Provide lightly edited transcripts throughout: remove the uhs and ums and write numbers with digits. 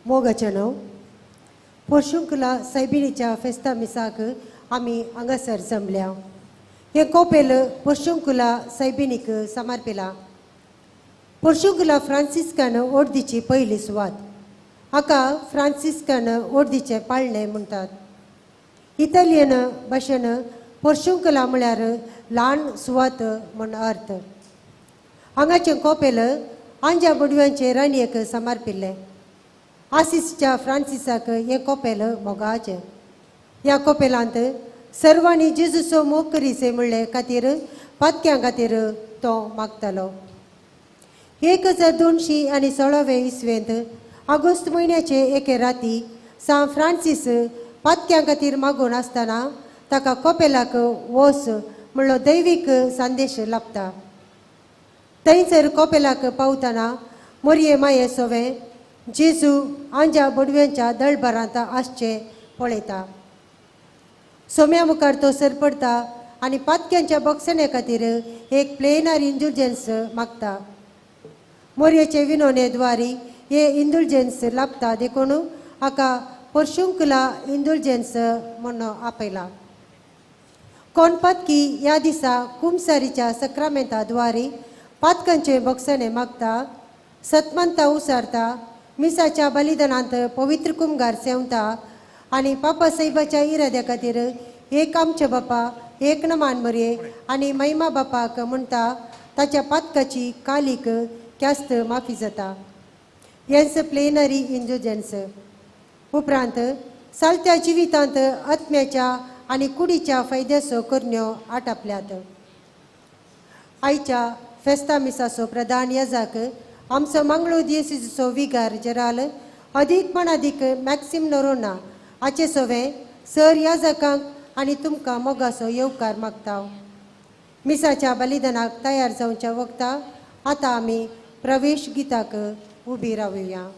मोगाचें नांव पोर्शुंकुला सैबिणीच्या फेस्ता मिसाक आमी हांगासर जमल्या. हें कोपेल पोर्शुंकुला सैबिणीक समर्पिलां. पोर्शुंकुला फ्रांसिस्कान ओर्दीची पयली सुवात. हाका फ्रांसिस्कान ओर्दीचें पाळणें म्हणटात. इटालियन भाशेन पोर्शुंकुला म्हळ्यार ल्हान सुवात म्हूण अर्थ. हांगाचें कोपेल आंज्या बोडव्यांचे राणयेक समर्पिल्लें. आसिसच्या फ्रांसिसाक हें कोपेल मोगाचें. ह्या कोपेलांत सर्वांनी जेजूचो मोग करीचे म्हणले खातीर पातक्यां खातीर तो मागतालो. 1216 इसवेंत ऑगस्ट म्हयन्याचे एके राती सान फ्रांसीस पातक्यां खातीर मागून आसतना ताका कोपेलाक वोस म्हणलो दैवीक संदेश लाभता. थंयसर कोपेलाक पावतना मोरये माये सोवें जेजू आंज्या बोडव्यांच्या दळभरांत आसचें पळयता. सोम्या मुखार तो सरपडटा आनी पातक्यांच्या बक्षणे खातीर एक प्लेनार इंडुलजन्स मागता. मोरयेचे विनोने द्वारी हे इंडुलजन्स लाभता देखून हाका पोर्शुंकुला इंडुलजन्स म्हूण आपयला. कोण पातकी ह्या दिसा कुमसारीच्या सक्रामेंता द्वारी पातकांचे बक्षणे मागता, सतमंता उसारता, मिसाच्या बलिदानांत पवित्र कुमगार सेवता आनी पापा साहेबाच्या इराद्या खातीर एक आमचे बापा एक नमान मरये आनी महिमा बापाक म्हणटा ताच्या पातकाची कालीक क्यास्त माफी जाता. हेंच प्लेनरी इंडुलजन्स. उपरांत सालत्या जिवितांत आत्म्याच्या आनी कुडीच्या फायद्याचो करण्यो आटापल्यात. आयच्या फेस्ता मिसाचो प्रधान याजाक आमचो मंगळूर दियेसीचो विगार जेराल अदीक पणादीक मॅक्सिम नोरोना हाचे सोवें सर याजकांक आनी तुमकां मोगाचो येवकार मागता. मिसाच्या बलिदानाक तयार जावच्या वखता आतां आमी प्रवेश गिताक उबी रावया.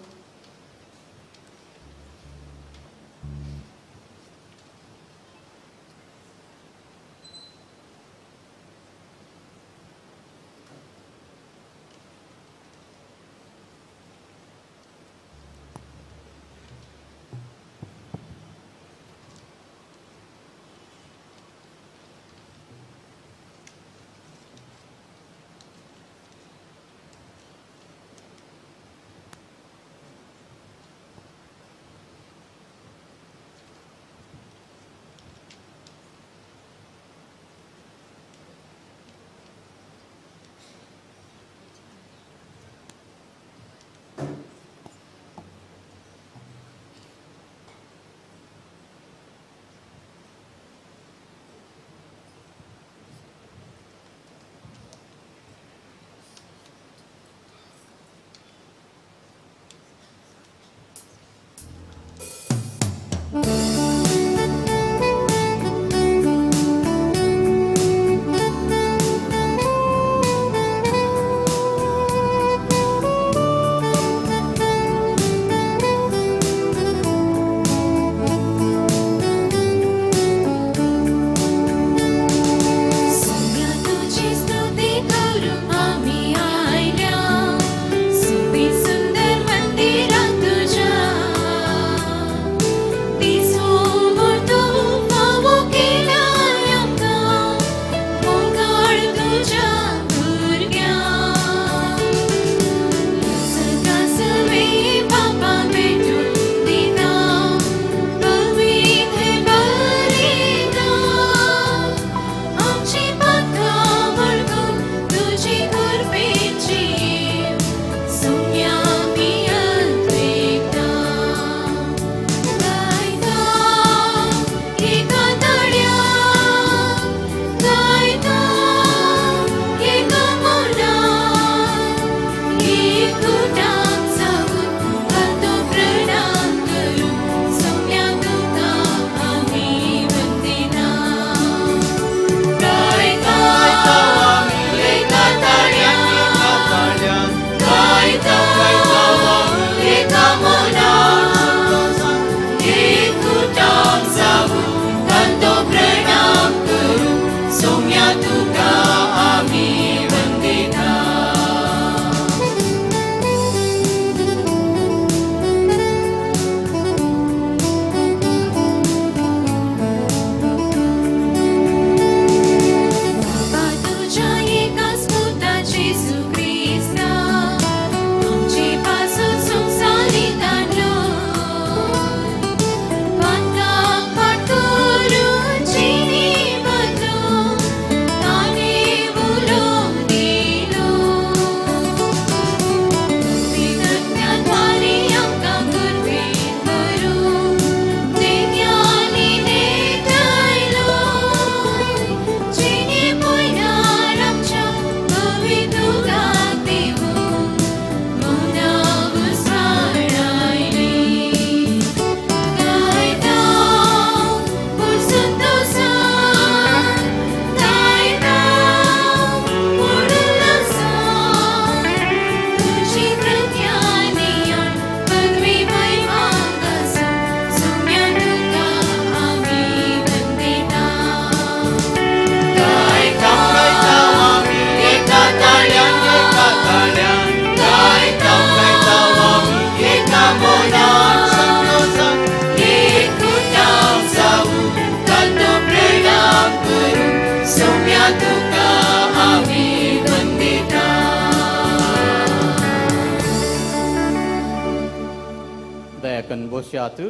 दयाकन बसयात.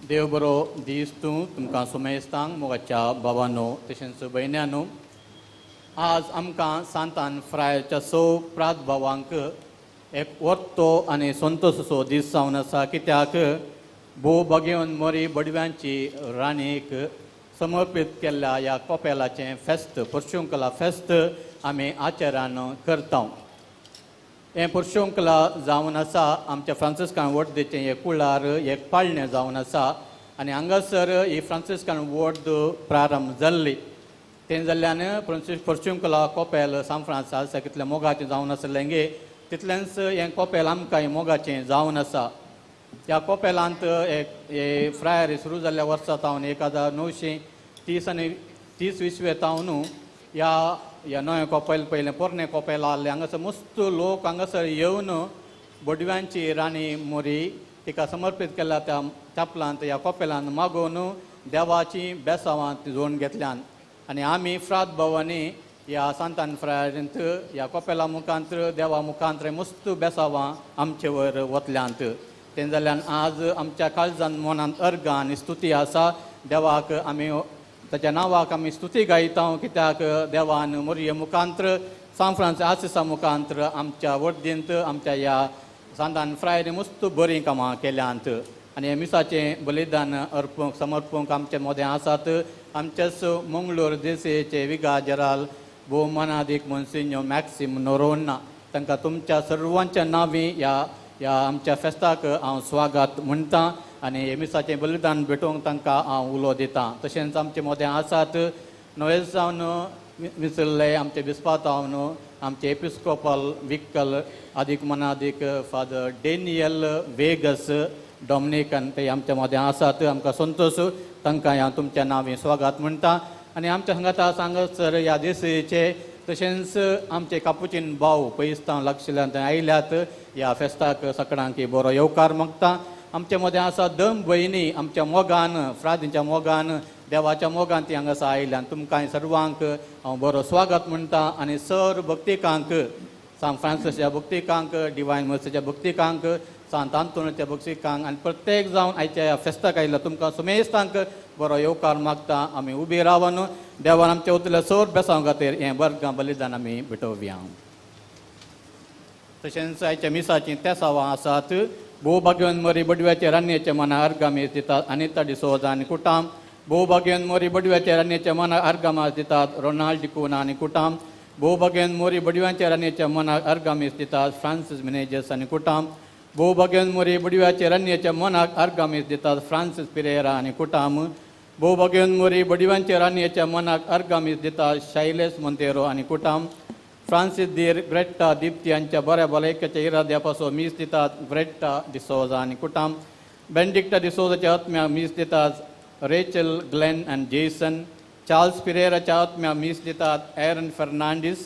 देव बरो दीस तूं तुमकां सुमेस्तांक मोगाच्या बाबानो तशेंच भयण्यानो, आज आमकां सांतान फ्रायच्या सौ प्रात भावांक एक वर्तो आनी संतोष दीस जावन आसा, कित्याक भोव बगेवन मोरी बडव्यांची राणीक समर्पीत केल्ल्या ह्या कोपेलाचें फेस्त, पुर्शुंकला फेस्त आमी आचरण करता. हें पुर्शुंकला जावन आसा आमच्या फ्रांसिस्कान वड्देचें एक कुळार एक पाळणें जावन आसा आनी हांगासर ही फ्रांसिस्कान वड्द प्रारंभ जाल्ली. तें जाल्ल्यान पुर्शुंकला कोपेल सांत फ्रांस आसा कितलें मोगाचें जावन आसलें गे तितलेंच हें कोपेल आमकां मोगाचें जावन आसा. ह्या कोपेलांत एक हे फ्रायर सुरू जाल्ल्या वर्सा तावन 1930 आनी 30 विसवे तावन ह्या ह्या नवें कोपेल पयलें पोरणें कोपेल आहलें. हांगासर मस्त लोक हांगासर येवन बोडव्यांची राणी मोरी तिका समर्पीत केल्या त्या चपलांत ह्या कोपेलांत मागोवन देवाची बेसावां जोडून घेतल्यान आनी आमी फ्रात भवानी ह्या सांतान फ्रायरींत ह्या कोपेला मुखांत देवा मुखांत मस्त बेसावां आमचे वयर वतल्यांत. तें जाल्यान आज आमच्या काळजान मनांत अर्गां आनी स्तुती आसा देवाक, आमी ताच्या नांवाक आमी स्तुती गायता, कित्याक देवान मोरये मुखांत्र सांत फ्रांस आसिसा मुखांत्र आमच्या वर्दींत आमच्या ह्या सांतान फ्रायरी मस्त बरीं कामां केल्यांत आनी हे मिसाचें बलिदान अर्पूंक समर्पूंक आमचे मोदें आसात. आमच्याच मंगळूर देसेचे विगा जेराल भोव मनादीक मोन्सिन्यो मॅक्सिम नोरोन्ना तांकां तुमच्या सर्वांच्या नांवी ह्या ह्या आमच्या फेस्ताक हांव स्वागत म्हणटा आनी हे मिसाचें बलिदान भेटोवंक तांकां हांव उलो दितां. तशेंच आमचे मोदें आसात नवेच जावन विसरले आमचे बिस्पातावन आमचे एपिस्कोपल विक्कल आदीक मनादीक फादर डेनियल वेगस डॉमिनिकन ते आमच्या मदें आसात. आमकां संतोश तांकां हांव तुमच्या नांवी स्वागत म्हणटा आनी आमच्या हांगाता हांगासर ह्या देसेचे तशेंच आमचे कापुचीन भाव पयसतां लागशिल्ल्यान थंय आयल्यात ह्या फेस्ताक सगळ्यांक बरो येवकार मागता. आमचे मदें आसा दम भयणी आमच्या मोगान फ्रादींच्या मोगान देवाच्या मोगान ती हांगासर आयल्यान तुमकां सर्वांक हांव बरो स्वागत म्हणटा आनी सर भक्तिकांक सांत फ्रांसिसच्या भक्तिकांक डिवायन मर्सीच्या भक्तिकांक सांत आंतोनाच्या भक्तिकांक आनी प्रत्येक जावन आयच्या ह्या फेस्ताक आयिल्ल्या तुमकां सुमेस्तांक बरो येवकार मागता. आमी उबी रावन देवान आमच्या उतल्या सर बेसांव खातीर हें बर्गां बलिदान आमी भेटोवया. तशेंच आयच्या मिसाचीं तेसावां आसात. भोव भाग्यवन मोरी बडव्याचे रान्येचे मना अर्गामीस दितात अनिता डिसोजा आनी कुटाम. भोव भाग्यवन मोरी बडव्याचे रान्येचे मना अर्गामास दितात रोनाल्ड डिकोना आनी कुटाम. भोव भाग्यवन मोरी बडव्यांच्या रान्येच्या मनाक अर्गामीस दितात फ्रांसीस मिनेजस आनी कुटाम. भोव भाग्यवन मोरी बडव्याचे रान्येच्या मनाक अर्गामीस दितात फ्रांसीस पिरेरा आनी कुटाम. भोव भाग्यवन मोरी बडव्यांच्या रान्येच्या मनाक अर्गामीस दितात शैलेश मोंतेरो आनी कुटाम. फ्रांसीस दीर ग्रेट्टा दीप्ती हांच्या बऱ्या भलायकेच्या इराद्या पासून मीस दितात ग्रेट्टा डिसोजा आनी कुटाम. बेंडिक्टा डिसोजाच्या आत्म्याक मीस दितात रेचल ग्लेन आनी जेसन. चार्ल्स पिरेराच्या आत्म्याक मीस दितात एरन फर्नांडीस.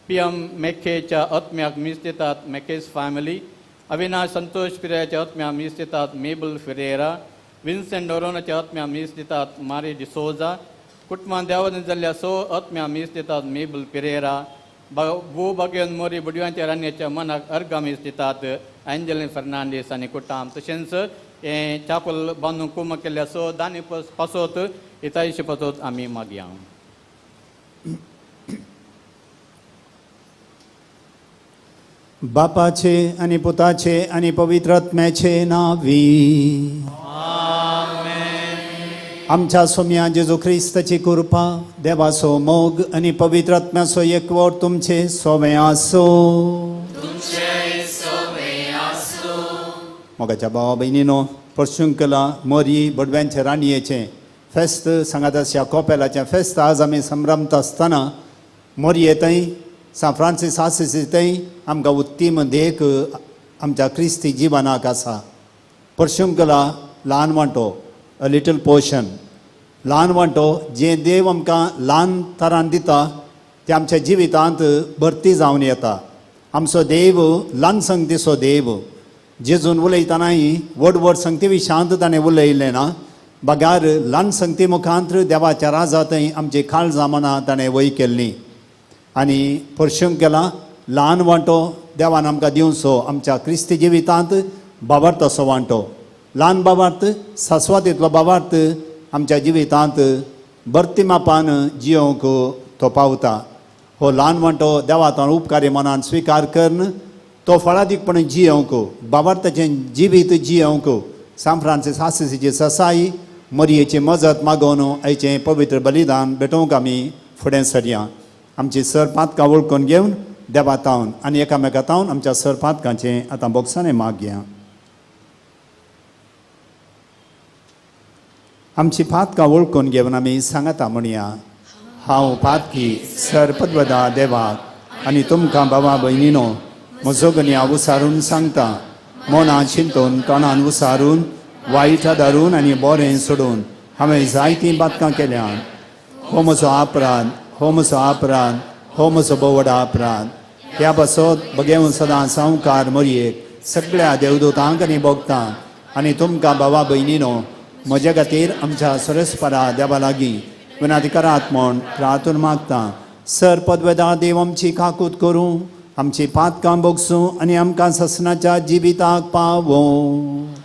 पी एम मेखेच्या आत्म्याक मीस दितात मेकेस फॅमिली. अविनाश संतोष पिरेराच्या आत्म्याक मीस दितात मेबल फिरेरा. विन्सेंट डोरोनाच्या आत्म्याक मीस दितात मारी डिसोजा. कुटुंबान देवान जाल्ल्या सो आत्म्याक मीस दितात मेबल पिरेरा. भोव भाग्यवन मोरी बुडव्यांच्या रान्येच्या मनाक अर्गामीस दितात एंजलिन फर्नांडीस आनी कुटाम. तशेंच हें चापल बांदून कुम केल्ल्या सो दानी पासोत इतायशे पासोत आमी मागया. बापाचे आनी पुताचे आनी पवित्र आत्म्याचे नांवी आमच्या सोम्या जेजू क्रिस्ताची कृपा देवाचो मोग आनी पवित्र आत्म्याचो एकवट तुमचे सोवे आसो. मोगाच्या भावा भयणीनो, परशुंकला मोरी बडव्यांचे राणयेचें फेस्त सांगात कोपेलाचें फेस्त आज आमी संभ्रमता आसतना मोरये थंय सांत फ्रांसीस आसिसी थंय आमकां उत्तीम देख आमच्या क्रिस्ती जिवनाक आसा. परशुंकला ल्हान वांटो, अ लिटल पोर्शन, ल्हान वांटो जें देव आमकां ल्हान तरान दिता तें आमच्या जिवितांत भरती जावन येता. आमचो देव ल्हान संगतीचो देव. जेजून उलयतनाय व्हड व्हड संगती विशांत ताणें उलयलें ना, बगार ल्हान संगती मुखांत देवाच्या राजा थंय आमची काळजां मनां ताणें वय केल्ली आनी परशुंक केला. ल्हान वांटो देवान आमकां दिवचो आमच्या क्रिस्ती जिवितांत बाबार्थाचो वांटो, ल्हान बाबार्थ सासवातींतलो बाबार्थ आमच्या जिवितांत भरती मापान जियोंक तो पावता. हो ल्हान वांटो देवातान उपकारी मनान स्विकार करून तो फळादीकपणे जियोंक बाबार्थाचें जिवीत जियोंक सांत फ्रांसीस आसिसीची ससाई मरयेची मजत मागोवन आयचें पवित्र बलिदान भेटोवंक आमी फुडें सरया. आमची सर पातकां वळखून घेवन देवा तावन आनी एकामेका तावन आमच्या सर पातकांचें आतां बोगसाणें मागया. आमची पातकां वळखून घेवन आमी सांगता म्हणया, हांव पातकी सर पद्वदा देवाक आनी तुमकां बाबा भयणीनो म्हजो गन्या उसारून सांगता, मनान चिंतून तोंडान उसारून वायट धरून आनी बरें सोडून हांवें जायतीं पातकां केल्यात. हो म्हजो अपराध, हो म्हजो अपराध, हो म्हजो भोव अपराध. ह्या पासत बगेवन सदां सावकार मरयेक सगळ्या देवदूतांक आनी भोगतां आनी तुमकां बाबा भयणीनो म्हज्या खातीर आमच्या सरस्परा देवा लागीं विनाती करात म्हूण प्रार्थना मागता. सर पदवेदा देव आमची काकूत करूं, आमची पातकां भोगसूं आनी आमकां ससनाच्या जिविताक पावों.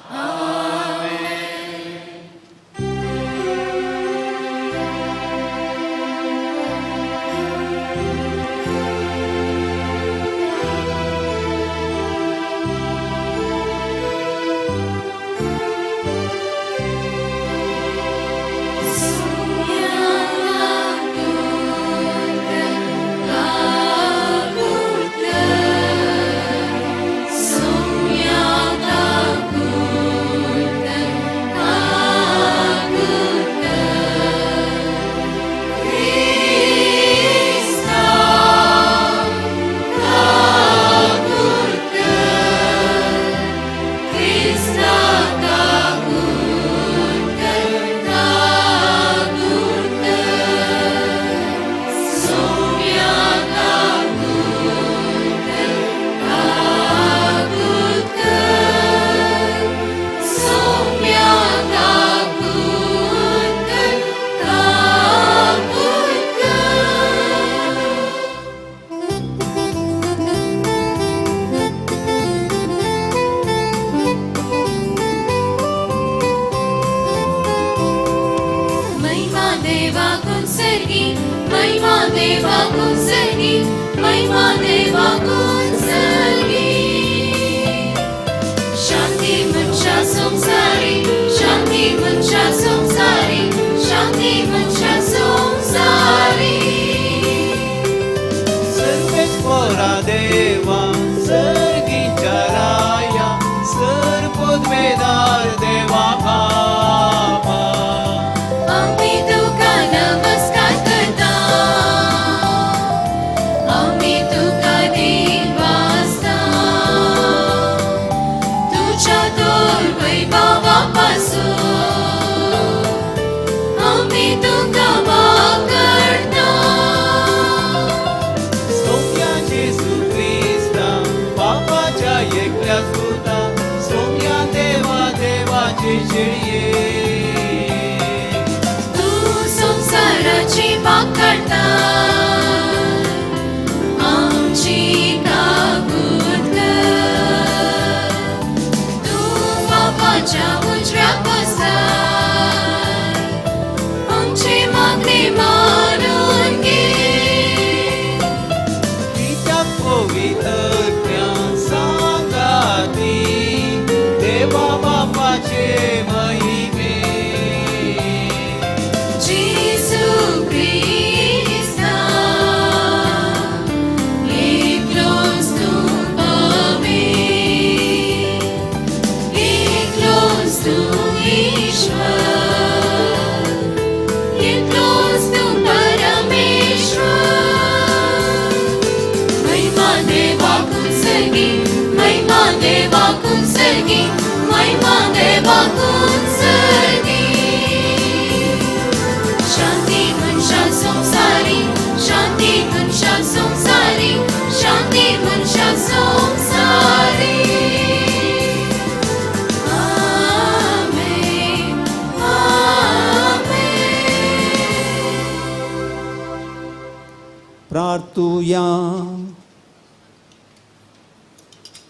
प्रार्थुया.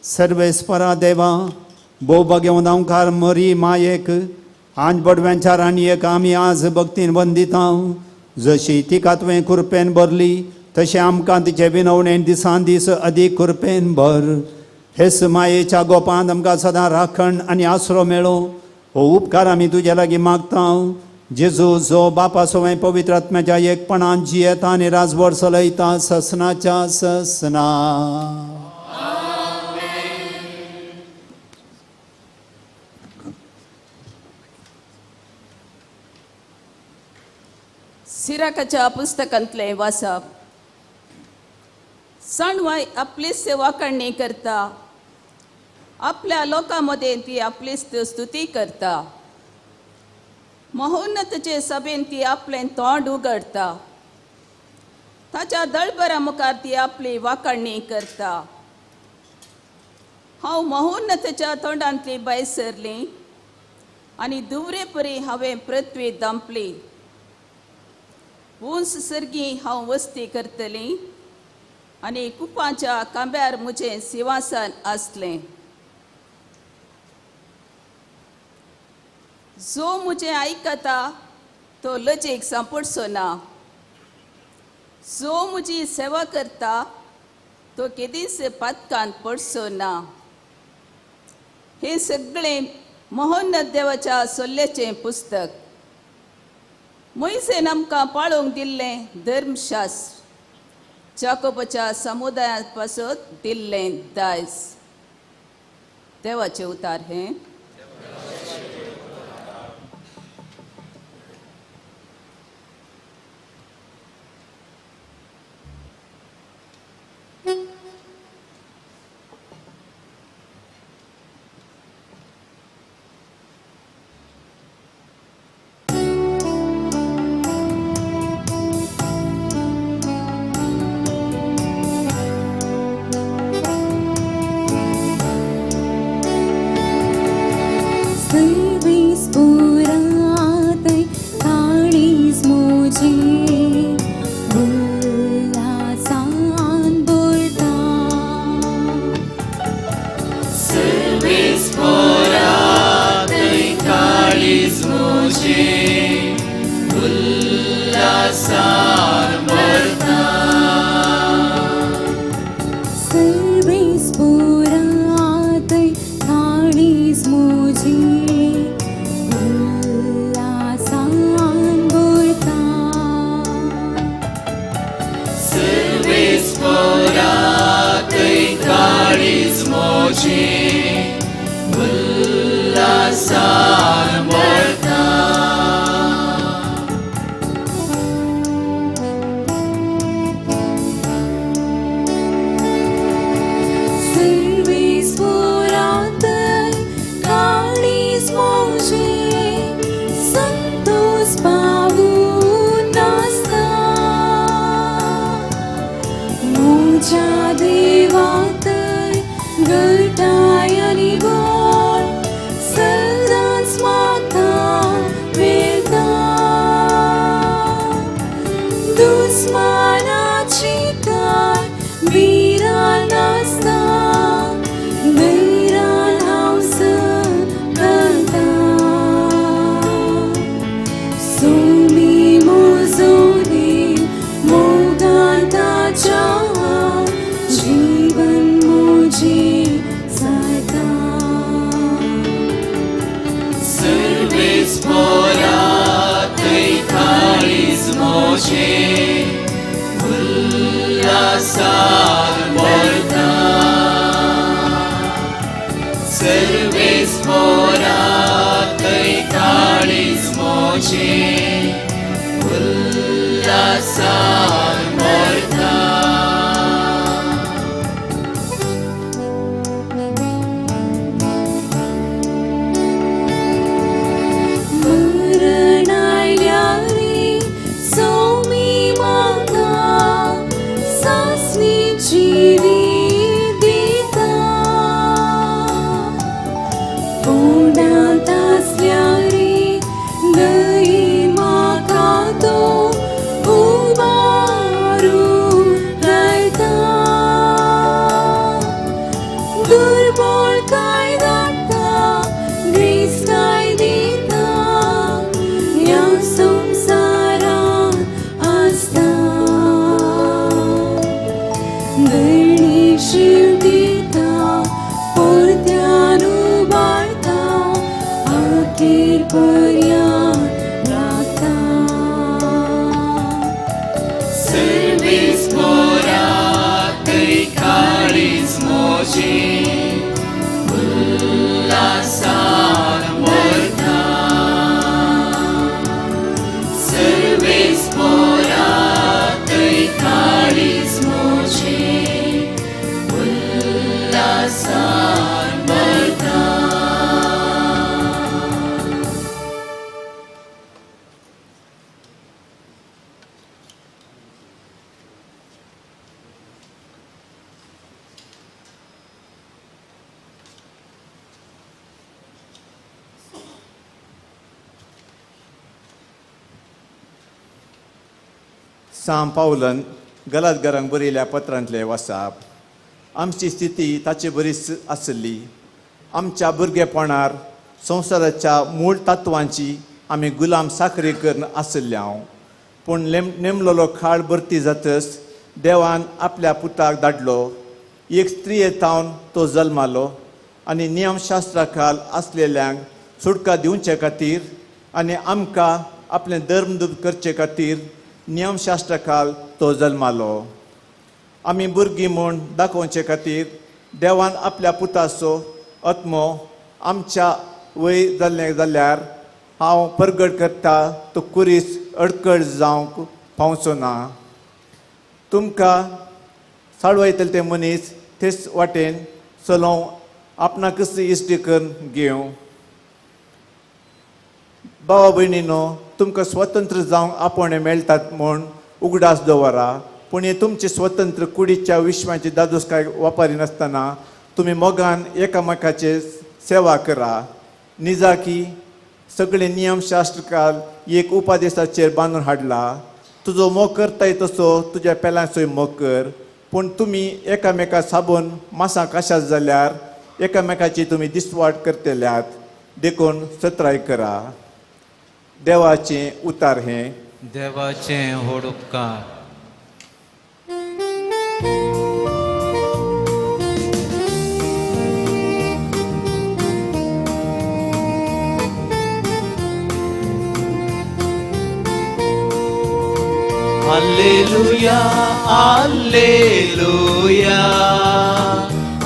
सर्वेस्परा देवा भोवभाग्यवंत अंकार मरी मायेक आंज बडव्यांच्या राणयेक आमी आज भक्तीन वंदिता. जशी तिका तुवें कृपेन भरली तशें आमकां तिचे विनवणेन दिसान दीस अदीक कृपेन भर. हेच मायेच्या गोपांत आमकां सदां राखण आनी आसरो मेळो. हो उपकार आमी तुज्या लागीं मागता. जेजू जो बापा सवंय पवित्र आत्म्याच्या एकपणान जियेता आनी राजवट चलयता ससनाच्या ससना. सिराकाच्या पुस्तकांतलें वाचप. सणवाय आपलीच वाखाणणी करता, आपल्या लोकां मदें ती आपलीच स्तुती करता. महोन्नतचे सभेन ती आपलें तोंड उगडटा, ताच्या दळबरा मुखार ती आपली वाखाणणी करता. हांव महोन्नतच्या तोंडांतली भायर सरली आनी दुवरे परी हांवें पृथ्वी दांपली. उंच सर्गी हांव वस्ती करतली आनी कुपांच्या कांब्यार म्हजें सिंहासन आसलें. जो म्हजें आयकता तो लजेक सांपडचो ना, जो म्हजी सेवा करता तो केदीच पातकान पडचो ना. हें सगळें महोन्नत देवाच्या सोल्ल्याचें पुस्तक. मोयसेन आमकां पाळोवंक दिल्लें धर्मशास्त्र, जाकोबाच्या समुदाया पासत दिल्लें दायज. देवाचें उतार हें. Pondant asliari, dăi काय धाडटा, ग्रेस काय दिता, ह्या संवसारांत आसता. धरणीशील दिता, परत्यान उबारता, अखेर पर्यांत राखता. सर्वेस पोरातय काळीज मोजी उल्हासान भरता. सर्वेस पोरातय काळीज मोजी उल्हासान भरता. सांव पावलन गलातगरांक बरयल्या पत्रांतले वासाप. आमची स्थिती ताचे बरीच आसली. आमच्या भुरगेपणार संवसाराच्या मूळ तत्वांची आमी गुलाम साखरी करून आसले हांव. पूण नेमलोलो खाळ भरती जातच देवान आपल्या पुताक धाडलो. एक स्त्रिये थावन तो जल्मालो आनी नियमशास्त्रा खाल आसलेल्यांक सुटका दिवचे खातीर आनी आमकां आपलें धर्म करचे खातीर नियमशास्त्रा खाल तो जल्मालो. आमी भुरगीं म्हूण दाखोवचे खातीर देवान आपल्या पुताचो आत्मो आमच्या वय जाल्लें जाल्यार हांव परगट करता तो कुरीस अडकळ जावंक पावचो ना. तुमकां साळवयतले ते मनीस तेच वाटेन चलोवं आपणाकच इश्ट करून घेवं. भावा भयणीनो, तुमकां स्वतंत्र जावंक आपोवणें मेळटात म्हूण उगडास दवरा, पूण हे तुमचे स्वतंत्र कुडीच्या विश्वाची दादोसकाय वापरिनासतना तुमी मोगान एकामेकाचे सेवा करा. निजाकी सगळे नियमशास्त्रकार एक उपादेशाचेर बांदून हाडला, तुजो मोग करताय तसो तुज्या पेल्यांचोय मोग कर. पूण तुमी एकामेका साबून मासां काशात जाल्यार एकामेकाची तुमी दिसवाट करतल्यात, देखून सत्राय करा. देवाचें उतार हें. देवाचें व्हड उपकार. Alleluia, Alleluia,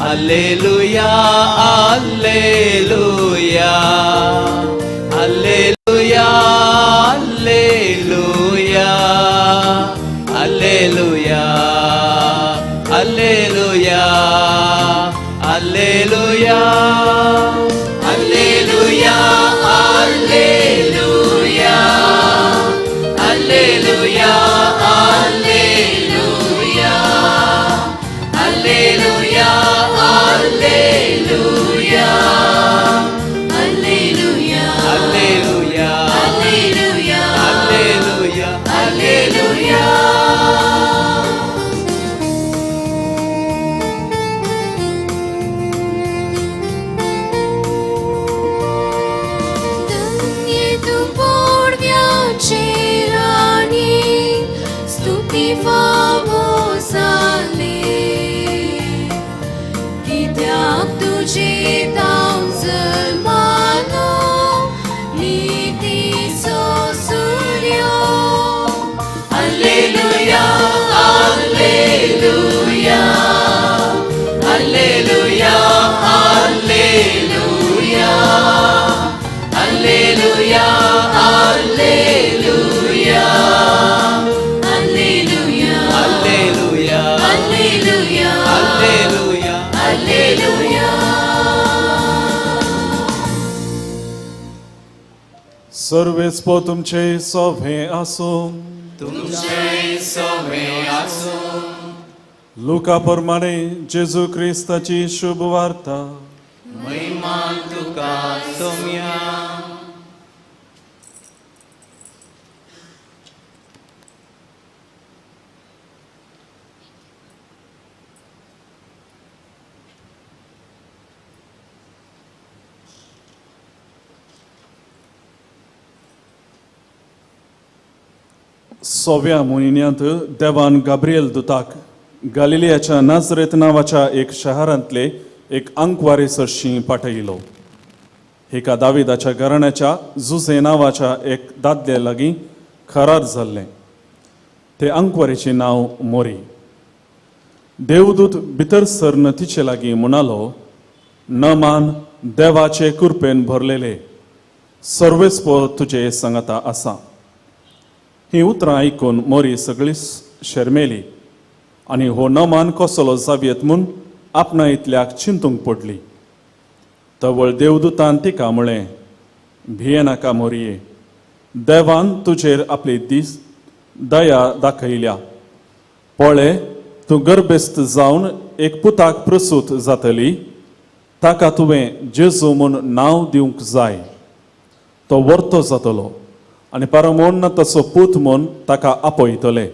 Alleluia, Alleluia, Alleluia, Alleluia, Alleluia, Alleluia, Alleluia, Alleluia, Alleluia, Alleluia, Alleluia, Alleluia, Alleluia, Alleluia, Alleluia, Alleluia, Alleluia, Alleluia. धन्य तूं पोडव्याचे राणी, स्तुती फावो जाली, कित्याक तुजे तावन जल्मालो नितीचो सूर्यो. Alleluia, Alleluia, Alleluia, Alleluia, Alleluia, Alleluia, Alleluia, Alleluia, Alleluia, Alleluia, Alleluia. सर्वेस्पो तुमचे सोभे आसूं. तुमचें सवें आसूं. लुका प्रमाणे जेजू क्रिस्ताची शुभ वार्ता. महिमा तुका सोम्या. सव्या म्हयन्यांत देवान गाब्रिएल दुताक गालिलियाच्या नाजरेत नांवाच्या एक शहरांतले एक आंकवारी सरशी पाठयलो. एका दाविदाच्या घराण्याच्या जुझे नांवाच्या एक दादल्या लागीं खरार जाल्लें. ते आंकवारीचें नांव मोरी. देवदूत भितर सरन तिचे लागीं म्हणालो, नमान देवाचे कृपेन भरलेले, सर्वेस्पर तुजे सांगाता आसा. ही उतरां आयकून मोरी सगळी शर्मेली आनी हो नमान कसलो जावयेत म्हूण आपणा इतल्याक चिंतूंक पडली. तवळ देवदूतान तिका म्हळें, भियेनाका मोरये, देवान तुजेर आपली दीस दया दाखयल्या. पळय, तूं गर्भेस्त जावन एक पुताक प्रसूत जातली, ताका तुवें जेजू म्हूण नांव दिवंक जाय. तो वर्तो जातलो आनी परमोन्न तसो पूत म्हूण ताका आपयतले.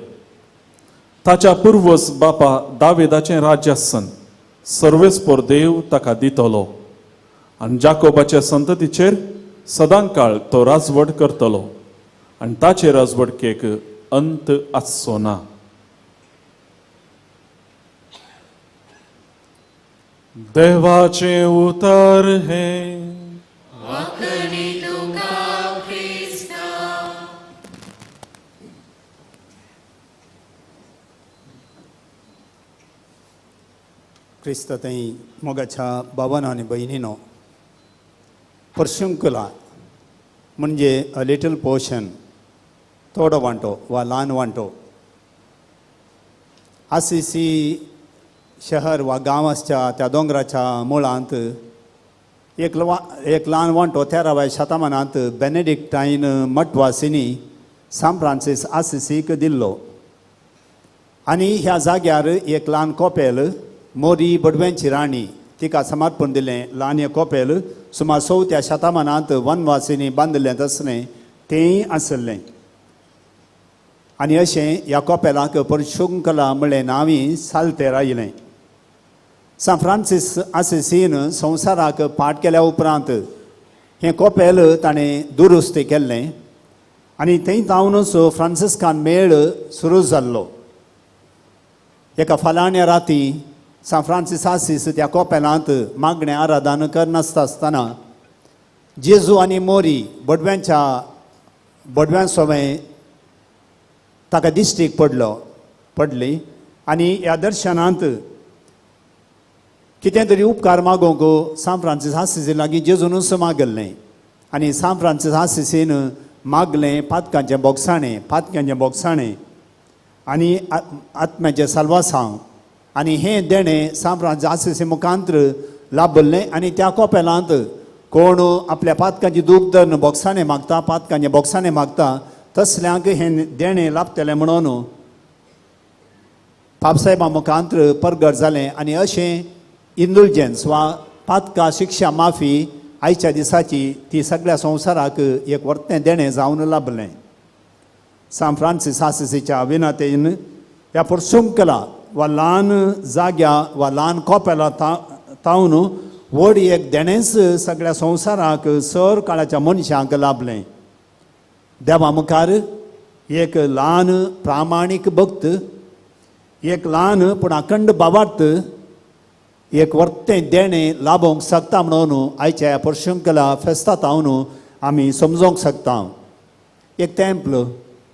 ताच्या पुर्वज बापा दावेदाचें राज्य आसन सर्वेस्पर देव ताका दितलो आनी जाकोबाच्या संततीचेर सदांकाळ तो राजवट करतलो आनी ताचे राजवटकेक अंत आसचो ना. देवाचें उतर हें. क्रिस्त थंय मोगाच्या बाबानो आनी भयणीनो, पर्शुंकुला म्हणजे अ लिटल पोर्शन, थोडो वांटो वा ल्हान वांटो. आसिसी शहर वा गांव आसच्या त्या दोंगराच्या मुळांत एक ल्हान वांटो 13व्या शतमानांत बेनेडिक्टायन मठवासिनी सांत फ्रांसीस आसिसीक दिल्लो. आनी ह्या जाग्यार एक ल्हान कोपेल मोरी बडव्यांची राणी तिका समर्पण दिलें. ल्हान एक कोपेल सुमार 4थ्या शतमानांत वनवासिनी बांदिल्लें तसलें तेंय आसलें. आनी अशें ह्या कोपेलाक परशुंकला म्हणलें नांवी सालतेर आयलें. सांत फ्रांसीस आसिसीन संवसाराक पाठ केल्या उपरांत हें कोपेल ताणें दुरुस्ती केल्लें आनी थंय जावनूच फ्रांसिस्कान मेळ सुरू जाल्लो. एका फलाण्या राती सांत फ्रांसीस आसीस त्या कोपेलांत मागणें आराधन करनासता आसतना जेजू आनी मोरी बडव्यांच्या बडव्यां सोवें ताका दिश्टीक पडली आनी ह्या दर्शनांत कितें तरी उपकार मागोवंक सांत फ्रांसीस आसिसी लागीं जेजूनच मागल्लें. आनी सांत फ्रांसीस आसिसीन मागलें पातकांचें बोगसाणें आनी आत्म्याचें साल्वासांव. आनी हें देणें सांत फ्रांसीस आसिसी मुखांत्र लाभल्लें. आनी त्या कोपेलांत कोण आपल्या पातकांची दूख धरून बोगसाणें मागता, पातकांचें बोगसाणें मागता, तसल्यांक हें देणें लाभतलें म्हणून पापसाहेबा मुखांत्र परगट जालें. आनी अशें इंडुलजन्स वा पातका शिक्षा माफी आयच्या दिसाची ती सगळ्या संवसाराक एक वर्तें देणें जावन लाभलें. सांत फ्रांसीस आसिसीच्या विनातेन ह्या परसुंकला वा ल्हान जाग्या वा ल्हान कोपेला तावन व्हड एक देणेंच सगळ्या संवसाराक सर काळाच्या मनशांक लाभलें. देवा मुखार एक ल्हान प्रामाणीक भक्त, एक ल्हान पूण अखंड भावार्थ, एक वर्तें देणें लाभोवंक शकता म्हणून आयच्या ह्या परशुंकला फेस्ता तावन आमी समजोंक शकता. एक तेंपल,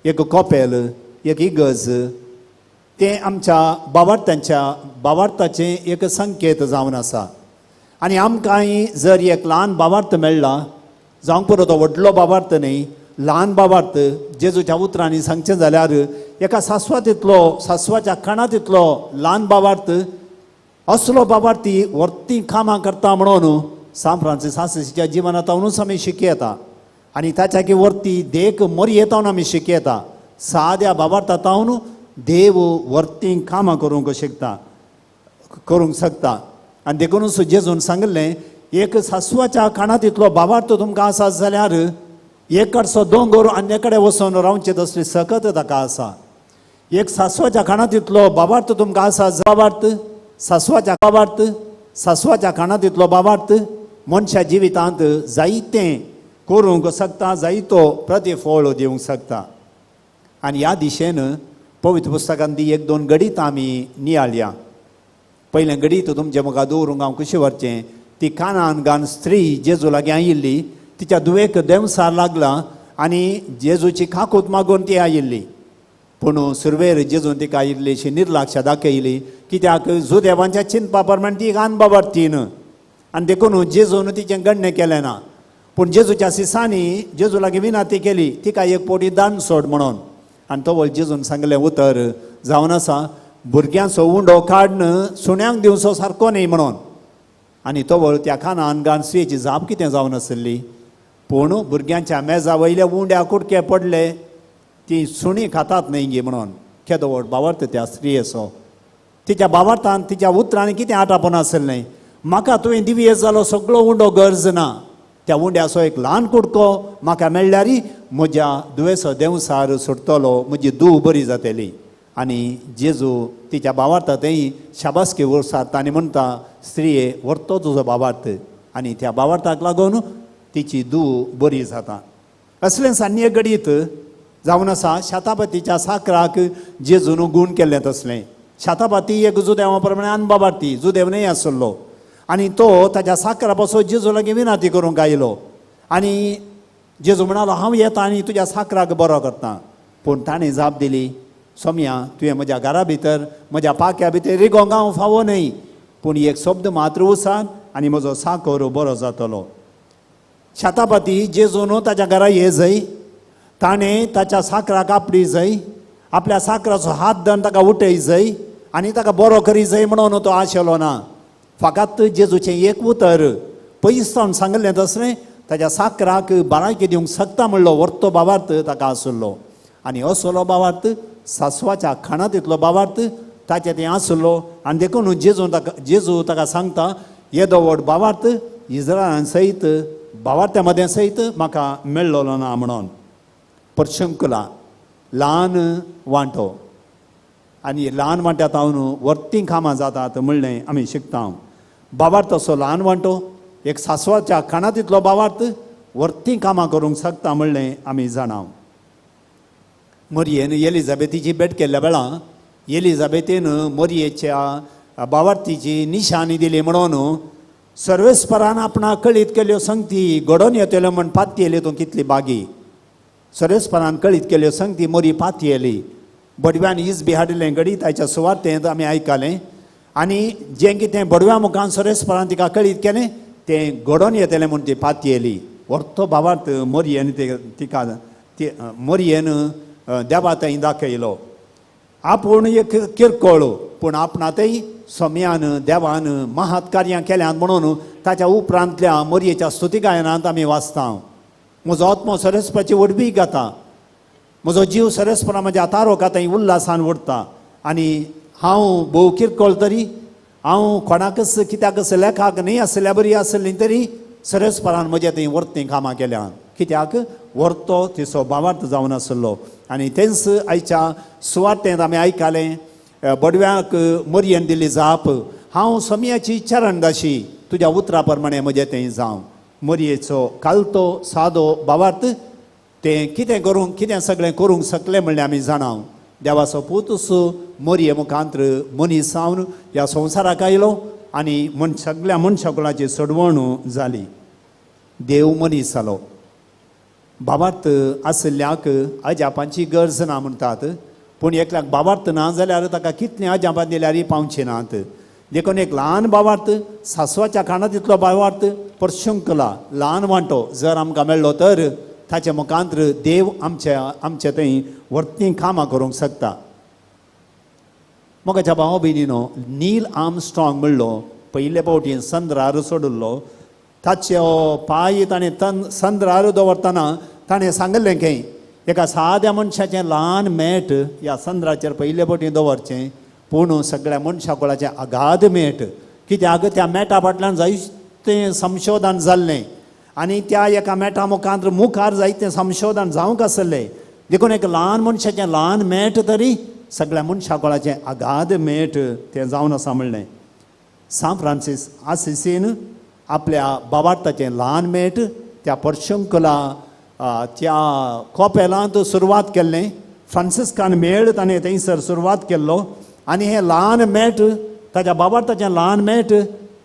एक कोपेल, एक इगर्ज तें आमच्या भावार्थांच्या भावार्थाचें एक संकेत जावन आसा. आनी आमकांय जर एक ल्हान भावार्थ मेळ्ळा, जावंक पुरो तो व्हडलो भावार्थ न्ही, ल्हान भावार्थ जेजूच्या उतरांनी सांगचें जाल्यार एका सासवा तितलो, सासवाच्या खाणा तितलो ल्हान भावार्थ, असलो भावार्थी वर्ती कामां करता म्हणून सांत फ्रांसीस आसिसीच्या जिवनांतूच आमी शिकयता. आनी ताच्या की वर्ती देख मोरयेतावन आमी शिकयता. साद्या भावार्थांतून देव वर्ती कामां करूंक शकता, करूंक शकता. आनी देखूनच जेजून सांगिल्लें, एक सासवाच्या खाणा तितलो भावार्थ तुमकां आसा जाल्यार एक कडचो दोंगर आनी कडेन वचून रावचें तसली सकत ताका आसा. एक सासवाच्या खाणा तितलो भावार्थ तुमकां आसा, भावार्थ सासवाच्या भावार्थ, सासवाच्या खाणा तितलो भावार्थ मनशा जिवितांत जायतें करूंक शकता, जायतो प्रतिफळ दिवंक शकता. आनी ह्या दिशेन पवित्र पुस्तकान ती एक दोन गणितां आमी नियाळया. पयलें गणीत तुमचे मुखार दवरूंक हांव खुशी व्हरचें. ती कानान गान स्त्री जेजू लागीं आयिल्ली, तिच्या धुवेक देंवसार लागला आनी जेजूची काकूत मागून ती आयिल्ली. पूण सुरवेर जेजून तिका इल्लीशी निर्लक्ष दाखयली, कित्याक जुदेवांच्या चिंतपा प्रमाण ती अनबाबर तीन आनी देखून जेजून तिचें गण्य केलें ना. पूण जेजूच्या सिसांनी जेजू लागीं विनंती केली तिका एक पोटी दान सोड म्हणून. आनी तो जेजून सांगलें उतर जावन आसा, भुरग्यांचो उंडो काडून सुण्यांक दिवचो सारको न्ही म्हणून. आनी तवळ त्या खानान गान सुयेची जाप कितें जावन आसली, पूण भुरग्यांच्या मेजा वयले उंड्या कुडके पडले ती सुणी खातात न्ही गे म्हणून. केदो व्हड बावार्थ त्या स्त्रियेचो. तिच्या बावार्थान तिच्या उतरांनी कितें आटापून आसलें, म्हाका तुवें दिवये जालो सगळो उंडो गरज ना, त्या उंड्याचो एक ल्हान कुडको म्हाका मेळ्ळ्यार म्हज्या दुयेंसो देंवसार सुटतलो, म्हजी धूव बरी जातली. आनी जेजू तिच्या बावार्था थंय शाबासकी उरसात आनी म्हणटा, स्त्रिये व्हरतो तुजो बावार्थ. आनी त्या बावार्थाक लागून तिची धूव बरी जाता. असलें सान्य घडीत जावन आसा शातापतीच्या साकराक जेजून गूण केल्लें तसलें. शातापती एक जुदेवा प्रमाणे अनबाबार्थी जुदेव न्हय आसलो आनी तो ताच्या साकरा पासून जेजू लागीं विनंती करूंक आयलो आनी जेजू म्हणालो हांव येता आनी तुज्या साकराक बरो करता. पूण ताणें जाप दिली, सोम्या तुवें म्हज्या घरा भितर म्हज्या पाक्या भितर रिगोंक हांव फावो न्हय, पूण एक शब्द मात्र उसात आनी म्हजो साकर बरो जातलो. शातापती जेजून ताच्या घरा ये जय, ताणें ताच्या साकराक आपडी जय, आपल्या साकराचो हात धरून ताका उठय जय आनी ताका बरो करी जय म्हणून तो आशेलो ना. फकत जेजूचें एक उतर पयस सावन सांगलें तसलें ताच्या साकराक भलायकी दिवंक शकता म्हणलो व्हरतो बावार्थ ताका आसलो. आनी असलो बावार्थ सासवाच्या खाणांत इतलो बावार्थ ताचें तें आसलो. आनी देखून जेजू ताका सांगता, येदो व्हड बावार्थ इस्रायलान सयत बावार्थ्या मदें सयत म्हाका मेळ्ळो ना म्हणून. परशंकुला ल्हान वांटो आनी ल्हान वांट्यात हांव व्हरतीं कामां जातात म्हणलें आमी शिकता. बावार्थ असो ल्हान वांटो एक सासवाच्या खाणांत इतलो बावार्थ व्हरतीं कामां करूंक शकता म्हणलें आमी जाणा. मरयेन एलिझाबेथीची भेट केल्ल्या वेळा एलिझाबेथीन मरयेच्या बावार्थीची निशाणी दिली म्हणून सर्वेस्परान आपणाक कळीत केल्यो संगती घडोवन येतल्यो म्हण पातयेली तूं कितली बागी. सर्वेस्परान कळीत केल्यो संगती मोरी पातयेली. बडव्यान इजबी हाडिल्लें घडी ताच्या सुवातेंत आमी आयकलें आनी जें कितें बडव्या मुखान सर्वेस्परान तिका कळीत केलें तें घडोवन येतलें म्हूण ती पातयेली. व्हरतो भावार्थ मोरयेन तिका मोरयेन देवा थंय दाखयलो. आपूण एक किरकोळ पूण आपणातय सोम्यान देवान महात कार्यां केल्यात म्हणून ताच्या उपरांतल्या मोरयेच्या स्तुती गायनांत आमी वाचता. म्हजो आत्मो सरस्पराची व्हडवीक गाता, म्हजो जीव सरस्परा म्हज्या तारोका थंय उल्हासान उरता. आनी हांव भोव किरकोळ तरी हांव कोणाकच कित्याकच लेखाक न्हय आसल्या बरी आसली तरी सरस्परान म्हज्या थंय व्हरतीं कामां केल्यात, कित्याक व्हरतो तिचो भावार्थ जावन आसलो. आनी तेंच आयच्या सुवातेंत आमी आयकलें बडव्याक मरयेन दिली जाप, हांव सोम्याची चरणदाशी तुज्या उतरा प्रमाणे म्हजें थंय जावं. मरयेचो कालतो सादो भावार्थ तें कितें करूंक कितें सगळें करूंक शकलें म्हणलें आमी जाणा. देवाचो पूत मरये मुखांत्र मनीस जावन ह्या संवसाराक आयलो आनी सगळ्या मनशाकुळाची सोडवण जाली. देव मनीस जालो. भावार्थ आशिल्ल्याक अजापांची गरज ना म्हणटात, पूण एकल्याक भावार्थ ना जाल्यार ताका कितलीं अजापां दिल्यार पावची नात. देखून एक ल्हान भावार्थ सासवाच्या खाणांत इतलो भावार्थ परशंकला ल्हान वांटो जर आमकां मेळ्ळो तर ताचे मुखांत्र देव आमचे थंय व्हरतीं कामां करूंक शकता. मोगाच्या भाव भयणीनो, नील आर्मस्ट्रॉंग म्हणलो पयले फावटी संद्रार सोडिल्लो ताचो पांय ताणें संद्रार दवरतना ताणें सांगलें की एका साद्या मनशाचें ल्हान मेट ह्या संद्राचेर पयले फावटी दवरचें, पूण सगळ्या मनशा कुळाचें अगाध मेट, कित्याक त्या मेटा फाटल्यान जायतें संशोधन जाल्लें आनी त्या एका मेटा मुखार मुखार जायतें संशोधन जावंक आसलें. देखून एक ल्हान मनशाचें ल्हान मेट तरी सगळ्या मनशा कुळाचें अगाध मेट तें जावन आसा म्हणलें. सांत फ्रांसीस आसिसीन आपल्या बाबार्थाचें ल्हान मेट त्या परशंकुला त्या कोपेलांत सुरवात केल्लें. फ्रांसिस्कान मेळ ताणें थंयसर सुरवात केल्लो आनी हें ल्हान मेट ताच्या बाबार्थाचें ल्हान मेट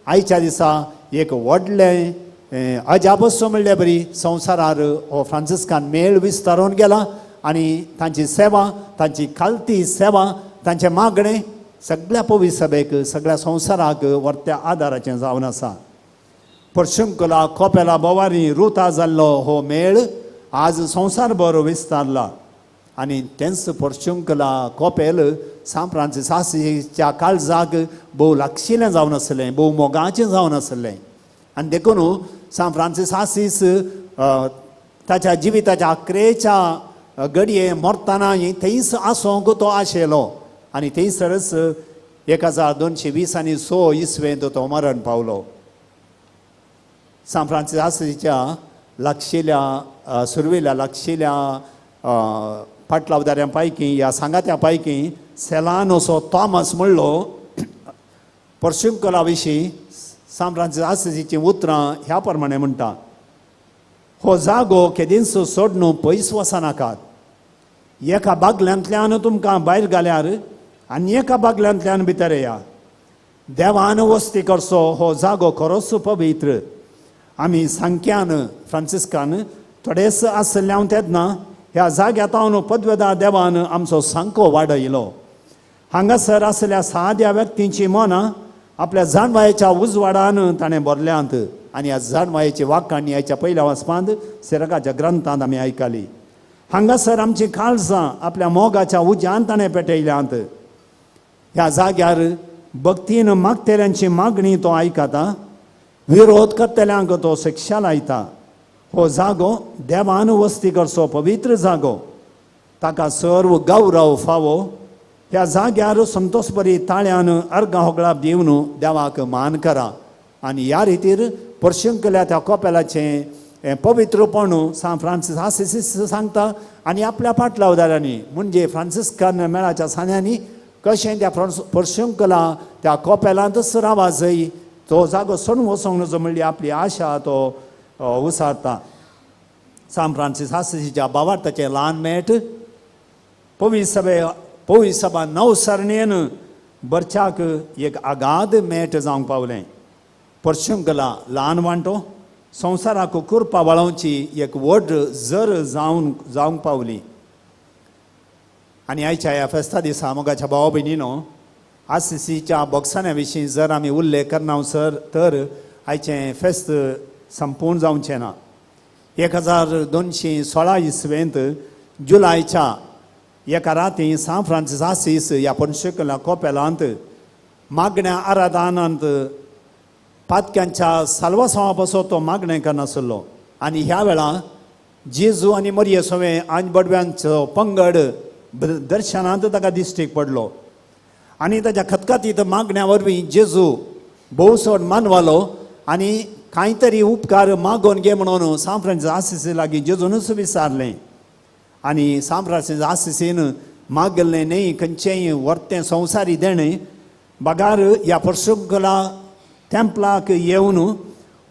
आयच्या दिसा एक व्हडलें अजापसो म्हणल्यार बरी संवसारार हो फ्रांसिस्कान मेळ विस्तारून गेला आनी तांची सेवा, तांची खालती सेवा, तांचें मागणें सगळ्या पवित्र सभेक, सगळ्या संवसाराक व्हरत्या आदाराचें जावन आसा. परशुंकला कोपेला बोवारी रुता जाल्लो हो मेळ आज संवसार भर विस्तारला आनी तेंच परशुंकला कोपेल सांत फ्रांसीस आसीच्या काळजाक भोव लागशिल्लें जावन आसलें, भोव मोगाचें जावन आसलें. आनी देखून सांत फ्रांसीस आसीस ताच्या जिविताच्या आक्रेच्या घडये मरतना थंयच आसूंक तो आशेलो आनी थंयसरच 1220 आनी 6 इसवेंत तो मरण पावलो. सांत फ्रांसीस आसीच्या लागशिल्ल्या सुरवेल्या लागशिल्ल्या पाटलावदाऱ्यां पैकी ह्या सांगात्या पैकी सेलान असो थॉमस म्हणलो परशुंकला विशीं सांत फ्रांसीस आसीचीं उतरां ह्या प्रमाणें म्हणटा, हो जागो केदींच सोडून पयस वचनाकात, एका बागल्यांतल्यान तुमकां भायर घाल्यार आनी एका बागल्यांतल्यान भितर येया. देवान वस्ती करचो हो जागो खरोच पवित्र. आमी सांक्यान फ्रांसिस्कान थोडेच आसले हांव तेन्ना ह्या जाग्या तावन पदवेदार देवान आमचो सांको वाडयलो. हांगासर आसल्या साद्या व्यक्तींची मनां आपल्या जाणवायेच्या उजवाडान ताणें भरल्यांत आनी ह्या जाणवायेची वाखाणी ह्याच्या पयल्या वाचपांत सिरकाच्या ग्रंथांत आमी आयकली. हांगासर आमची काळजां आपल्या मोगाच्या उज्यान ताणें पेटयल्यांत. ह्या जाग्यार भक्तीन मागतल्यांची मागणी तो आयकता, विरोध करतल्यांक तो शिक्षा लायता. हो जागो देवान वस्ती करचो पवित्र जागो, ताका सर्व गौरव फावो. ह्या जाग्यार संतोष बरी ताळ्यान अर्गां होगळाप दिवन देवाक मान करा. आनी ह्या रितीर परशुंकल्या त्या कोपेलाचें पवित्रपण सांत फ्रांसीस आसीस सांगता आनी आपल्या पाटलावदारांनी म्हणजे फ्रांसिस्कान मेळाच्या सांद्यांनी कशें त्या परशुंकला त्या कोपेलांतच रावा जय तो जागो सोडून वचोंक नजो म्हणली आपली आशा तो उसारता. सांत फ्रांसीस आसीच्या बावार्थाचें ल्हान मेट पवित्र सभा नवसरणेन बरच्याक एक आगाद मेट जावंक पावलें. परशुंकला ल्हान वांटो संवसाराक कुरपा वळोवची एक व्हड जर जावंक पावली. आनी आयच्या ह्या फेस्ता दिसा मोगाच्या भावा भयणीनो आसीसीच्या बोक्साण्या विशीं जर आमी उल्लेख करना सर तर आयचें फेस्त संपूर्ण जावचें ना. 1216 इसवेंत जुलायच्या एका राती सांत फ्रांसीस आसीस ह्या पणशेकला कोपेलांत मागण्या आराधनांत पातक्यांच्या साल्वासांवा पासो तो मागणें करनासलो आनी ह्या वेळा जेजू आनी मरिये सोवे आनी बडव्यांचो पंगड दर्शनांत ताका दिश्टीक पडलो आनी ताच्या खतखतीत मागण्या वरवीं जेजू भोव चड मानवालो आनी कांय तरी उपकार मागोवन घे म्हणून सांत फ्रांसीस आसीसी लागीं जेजूनच विचारलें. आनी सांत फ्रांसीस आसीसीन मागलें न्हय खंयचेंय वर्तें संवसारी देणें बगार ह्या परशुंकला तेंपलाक येवन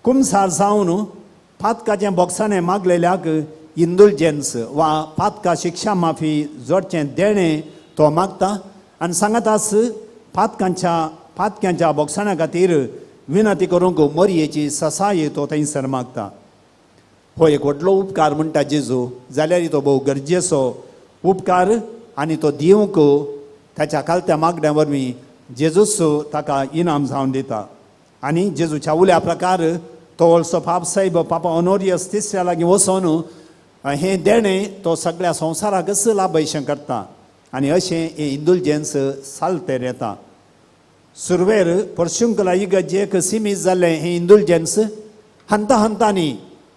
कुमसार जावन पातकाचें बोक्साणें मागलेल्याक इंदुलजन्स वा पातका शिक्षा माफी जोडचें देणें तो मागता आनी सांगतास पातक्यांच्या बोक्साण्या खातीर विनंती करूंक मरयेची ससाय तो थंयसर मागता. हो एक व्हडलो उपकार म्हणटा जेजू, जाल्यार तो भोव गरजेचो उपकार आनी तो दिवंक ताच्या खालत्या मागण्या वरवीं जेजूच ताका इनाम जावन दिता. आनी जेजूच्या उल्या प्रकार तो व्हडलो पाप साहेब पापा ऑनोरियस तिसऱ्या लागीं वचोन हें देणें तो सगळ्या संवसाराकच लाभयशें करता आनी अशें हें इंदुलजन्स सालतेर येता. सुरवेर परशुंकला इगर्जेक सिमीत जाल्लें हें इंदुलजन्स हंता हंतांनी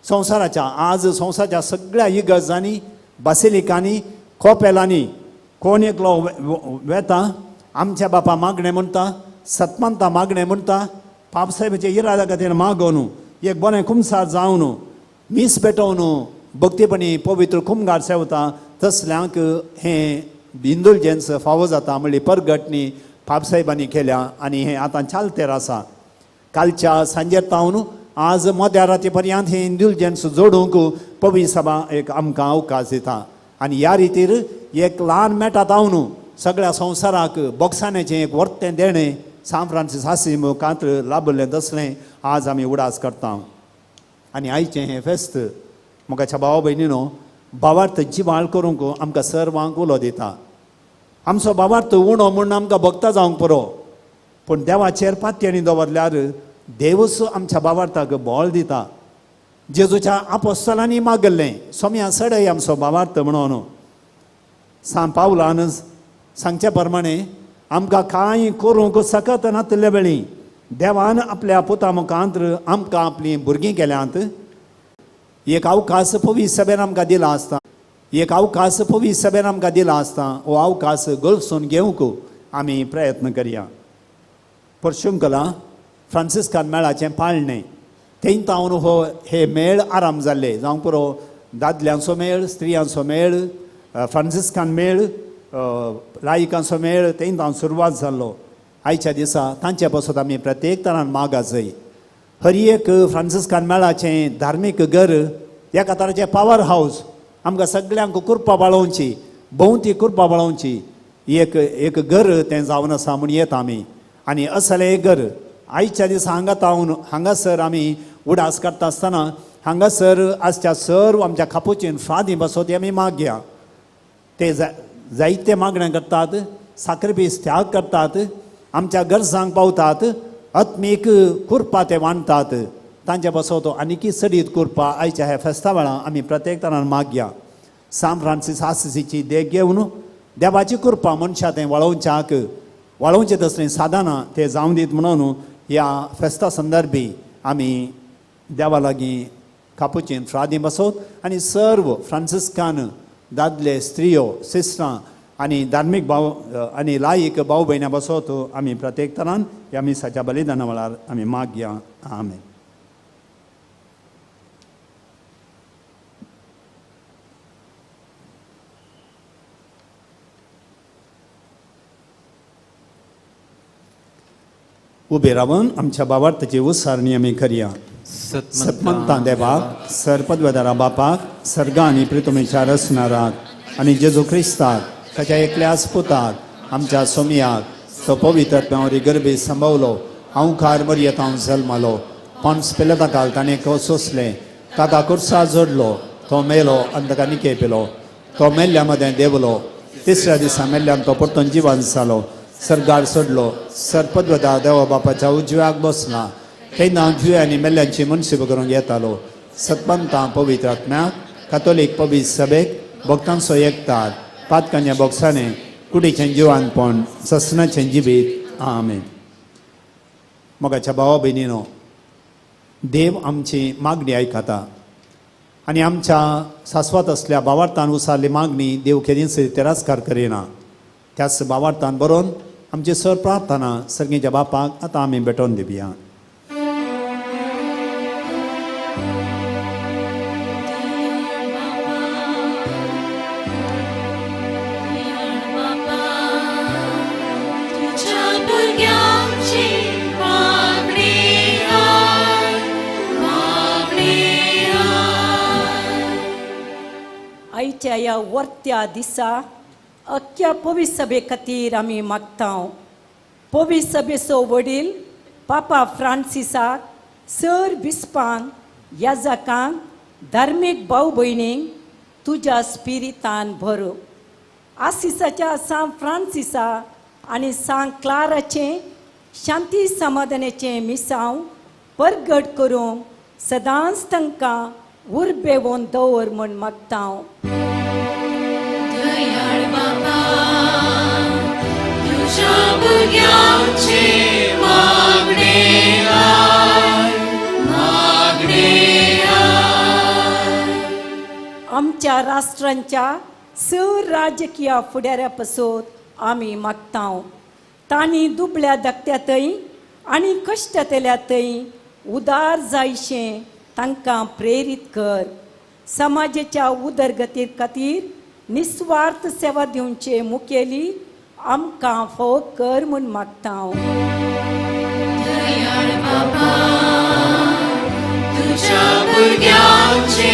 संवसाराच्या आज संवसाराच्या सगळ्या इगर्जांनी, बासिलिकांनी, कोपेलांनी कोण एकलो वेता आमच्या बापा मागणें म्हणटा, सतमंता मागणें म्हणटा, पापसाहेबाचे इरादा खातीर मागोवन एक बरें कुमसार जावन मीस पेटोवन भक्तीपणी पवित्र कुमगार सेवता तसल्यांक हें इंदुलजन्स फावो जाता म्हणली परगटणी पापसाहेबांनी केल्या आनी हें आतां चालतेर आसा. कालच्या सांजेर तावन आज मध्या राती पर्यंत हें इंदुलजन्स जोडूंक पवित्र सभा एक आमकां अवकाश दिता आनी ह्या रितीर एक ल्हान मेटा तावन सगळ्या संवसाराक बोक्साण्याचें एक वर्तें देणें सांत फ्रांसीस आसी मुखांत लाभलें तसलें आज आमी उडास करता. आनी आयचें हें फेस्त मोगाच्या भावा भयणीनो भावार्थ जिवाळ करूंक आमकां सर्वांक उलो दिता. आमचो भावार्थ उणो म्हूण आमकां भक्ता जावंक पुरो, पूण देवाचेर पातयेणी दवरल्यार देवूच आमच्या भावार्थाक बळ दिता. जेजूच्या आपोस्तलांनी मागल्लें सोम्या सडय आमचो भावार्थ म्हणून सांत पावलान सांगचे प्रमाणे आमकां कांय करूंक सकत नातले वेळी देवान आपल्या पुता मुखांत आमकां आपलीं भुरगीं केल्यांत. एक अवकाश पवित्र सभेन आमकां दिला आसता, एक अवकाश पवित्र सभेन आमकां दिला आसता, हो अवकाश गळसून घेवंक आमी प्रयत्न करया. परशुंकला फ्रांसिस्कान मेळाचें पाळणें थंय तावन हो हे मेळ आराम जाल्ले जावंक पुरो दादल्यांचो मेळ, स्त्रियांचो मेळ, फ्रांसिस्कान मेळ, लायिकांचो मेळ थंय तावन सुरवात जाल्लो. आयच्या दिसा तांचे पासत आमी प्रत्येक तरान मागा जाय. हर एक फ्रांसिस्कान मेळाचें धार्मीक घर एका तराचें पावर हावज आमकां सगल्यांक कुरपा बाळोवची, भोंवती कुरपा बाळोवची एक एक घर तें जावन आसा म्हूण येता आमी. आनी असलें एक घर आयच्या दिसा हांगा तावन हांगासर आमी उडास करता आसतना हांगासर आसच्या सर्व आमच्या खापुचीन फ्रादी बसोती आमी मागया. ते जायते मागण्या करतात, साक्रिफीस त्याग करतात, आमच्या गरजांक पावतात, आत्मीक कुरपा ते वांडतात. तांचे पासत आनीकी सडीत कुरपा आयच्या ह्या फेस्ता वेळार आमी प्रत्येक तरान मागया. सांत फ्रांसीस आसिसीची देख घेवन देवाची कृपा मनशा तें वळोवच्याक वळोवचें तसलीं साधनां ते जावं दीत म्हणून ह्या फेस्ता संदर्भी आमी देवा लागीं कापुचीन फ्रादी बसोत आनी सर्व फ्रांसिस्कान दादले, स्त्रियो, सिस्टरां आनी धार्मीक भाव आनी लायक भाव भयणां बसोत आमी प्रत्येक तरान ह्या मिसाच्या बलिदाना वेळार आमी मागया. आमेन. उबे रावन आमच्या बाबार्थाची उसारणी आमी करया. सतमंता देवाक, सरपदवेदारा बापाक, सर्गा आनी प्रितुमेच्या रसनाराक आनी जेजू क्रिस्ताक ताच्या एकल्याच पुताक आमच्या सोमयाक तो पवित्र आत्म्यावरी गर्भी संभवलो, हांवकार मरयेत हांव जल्मालो, पोन्स पेलता काल ताणें सोंसलें, ताका कुर्सा जोडलो, तो मेलो आनी ताका निके पिलो, तो मेल्ल्या मदें देवलो, तिसऱ्या दिसा मेल्ल्यान तो परतून जिवन जालो, सर्गार सोडलो, सरपदवदा देवा बापाच्या उजव्याक बसला, तेन्ना जिवे आनी मेल्ल्यांची मनशिप करूंक येतालो. सतपंता पवित्र आत्म्याक, कातोलीक पवित्र सभेक, भक्तांचो एकतार, पातकांच्या बोक्साने, कुडीचें जिवानपण, ससनाचें जिवीत. आमेन. मोगाच्या भावा भयणीनो, देव आमची मागणी आयकता आनी आमच्या सासवात असल्या भावार्थान उसारली मागणी देव केदींच तिरस्कार करिना. त्याच भावार्थान बरोवन आमची सर प्रार्थना सर्गीच्या बापाक आतां आमी भेटोवन दिवया. आयच्या ह्या वर्त्या दिसा अख्ख्या पवित्र सभे खातीर आमी मागता. पवित्र सभेचो वडील पापा फ्रांसिसाक, सर बिस्पांक, याजकांक, धार्मीक भाव भयणींक तुज्या स्पिरितान भर. आसिसाच्या सांत फ्रांसिसा आनी सांत क्लाराचें शांती समाधानाचें मिसांव परगट करूंक सदांच तांकां उर्बेवन दवर म्हूण मागता. दयाळ बाबा तुझ्या भुरग्यांचे मागणे I, मागणे I. आमच्या राष्ट्रांच्या सर राजकीय फुडाऱ्या पासत आमी मागता. तांणी दुबळ्या धाकट्या थंय आनी कश्टांतल्या थंय उदार जायशें तांकां प्रेरीत कर. समाजाच्या उदरगती खातीर निस्वार्थ सेवा दिवचे मुखेली आमकां फोव कर म्हूण मागता. दयाळ बाबा तुझ्या भुरग्यांचे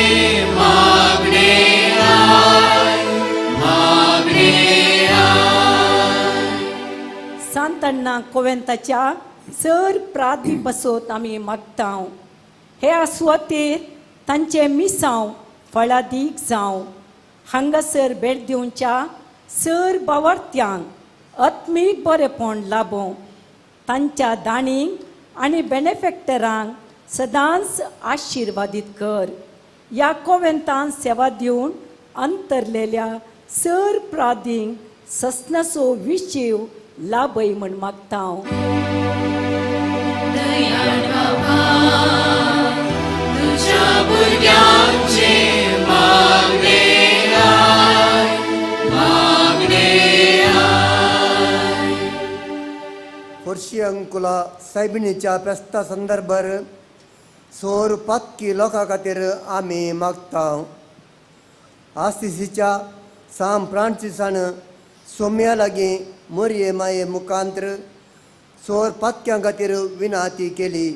मागणे I, मागणे सांतान्ना कोवेंताच्या सर प्रादी पासत आमी मागता. हे आस्वातेर तांचें मिसांव फळादीक जावं. हांगासर भेट दिवच्या सर बावार्थ्यांक आत्मीक बरेपण लाबोवं. तांच्या दाणींक आनी बेनेफेक्टरांक सदांच आशिर्वादीत कर. ह्या कोवेंतान सेवा दिवन अंतरलेल्या सर प्रादींक ससनाचो विशीव लाभय म्हण मागता. दयाळ बाबा तुझ्या भुरग्यांचे मागणे आय, मागणे आय. खोर्शी अंकुला सायबिणीच्या फेस्ता संदर्भार सोर पातकी लोकां खातीर आमी मागता. आसिसीच्या साम फ्रांसिसान सोम्या लागीं मोरये माये मुखांत्र सोर पातक्यां खातीर विनाती केली.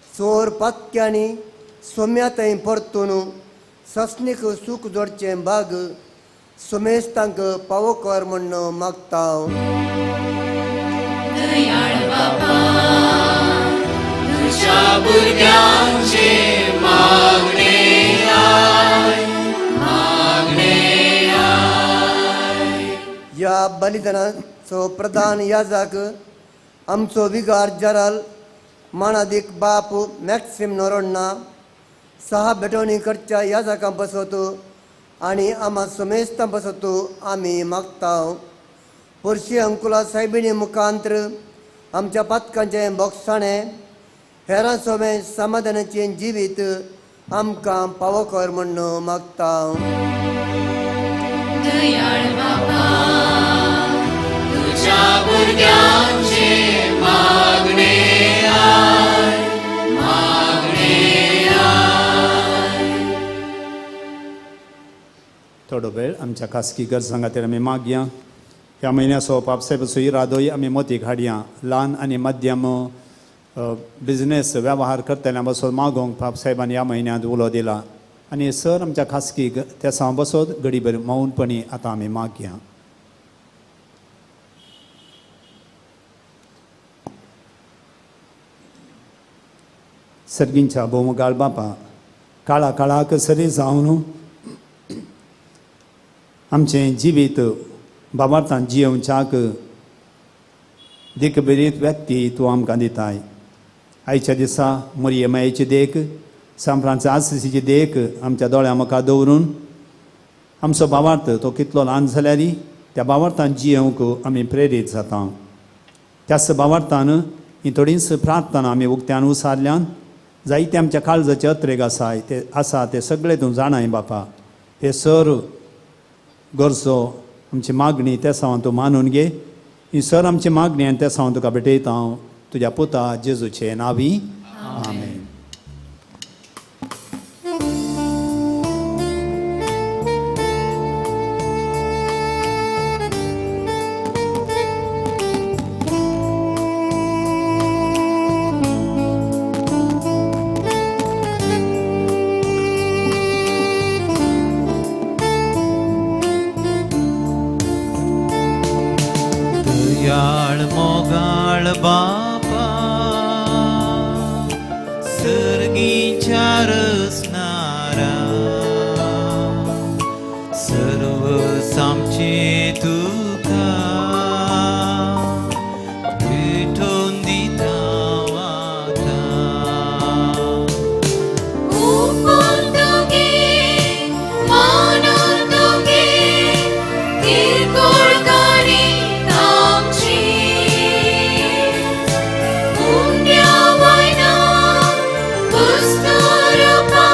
सोर पातक्यांनी सोम्या थंय परतून ससनीक सूख जोडचें बाग सोमेस्तांक पावो कर म्हण मागता. दयाळ बाबा तुझ्या भुरग्यांचे मागणे आय, मागणे आय. ह्या बलिदानाचो प्रधान याजक आमचो विगार जराल मानादीक बाप मॅक्सिम नोरोण्णा सहा भेटवणी करच्या याजकां पासत आनी आमा समेस्तां पासत आमी मागता. पोरशी अंकुला सायबिणी मुखांत्र आमच्या पातकांचें बोगसाणें हेरां सोवें समाधानाचें जिवीत आमकां पावो कर म्हण मागता. दयाळ बाबा तुझ्या भुरग्यांचे मागणे आय, मागणे आय. थोडो वेळ आमच्या खासगी गरजां खातीर आमी मागया. ह्या म्हयन्याचो पापसाहेबाचो इरादोय आमी मोतीक हाडया. ल्हान आनी मध्यम बिजनेस वेव्हार करतल्या बसोत मागोवंक पापसाहेबान ह्या म्हयन्यांत उलो दिला आनी सर आमच्या खासगी तेसांव बसोत घडीभर मौनपणी आतां आमी मागया. सर्गींच्या भोवमुगाळ बापा, काळा काळाक सरी जावन आमचें जिवीत बाबार्थान जियोवच्याक देखबरीत व्यक्ती तूं आमकां दिताय. आयच्या दिसा मोरये मायेची देख, सांत फ्रांसीस आसिसीची देख आमच्या दोळ्यां मुखार दवरून आमचो बावार्थ तो कितलो ल्हान जाल्यार त्या बावार्थान जियोवंक आमी प्रेरीत जाता. त्याच बावार्थान ही थोडींच प्रार्थना आमी उक्त्यान उसारल्यान जायते आमच्या काळजाचे अत्रेग आसाय ते आसा ते सगळे तूं जाणाय बापा. हे सर गरजो आमची मागणी ते सावन तूं मानून घे. ही सर आमची मागणी आनी ते सावन तुका भेटयता हांव तुज्या पुता जेजूचे नांवी, आमेन. दयाळ मोगाळ बापा सर्गीच्या रचणारा सर्व सामचे तुका भेटोवन दिता आतां. उपन तुगे मानून तुगे किरकोळ काणी आमची पुण्या वयना कुस्तुरपा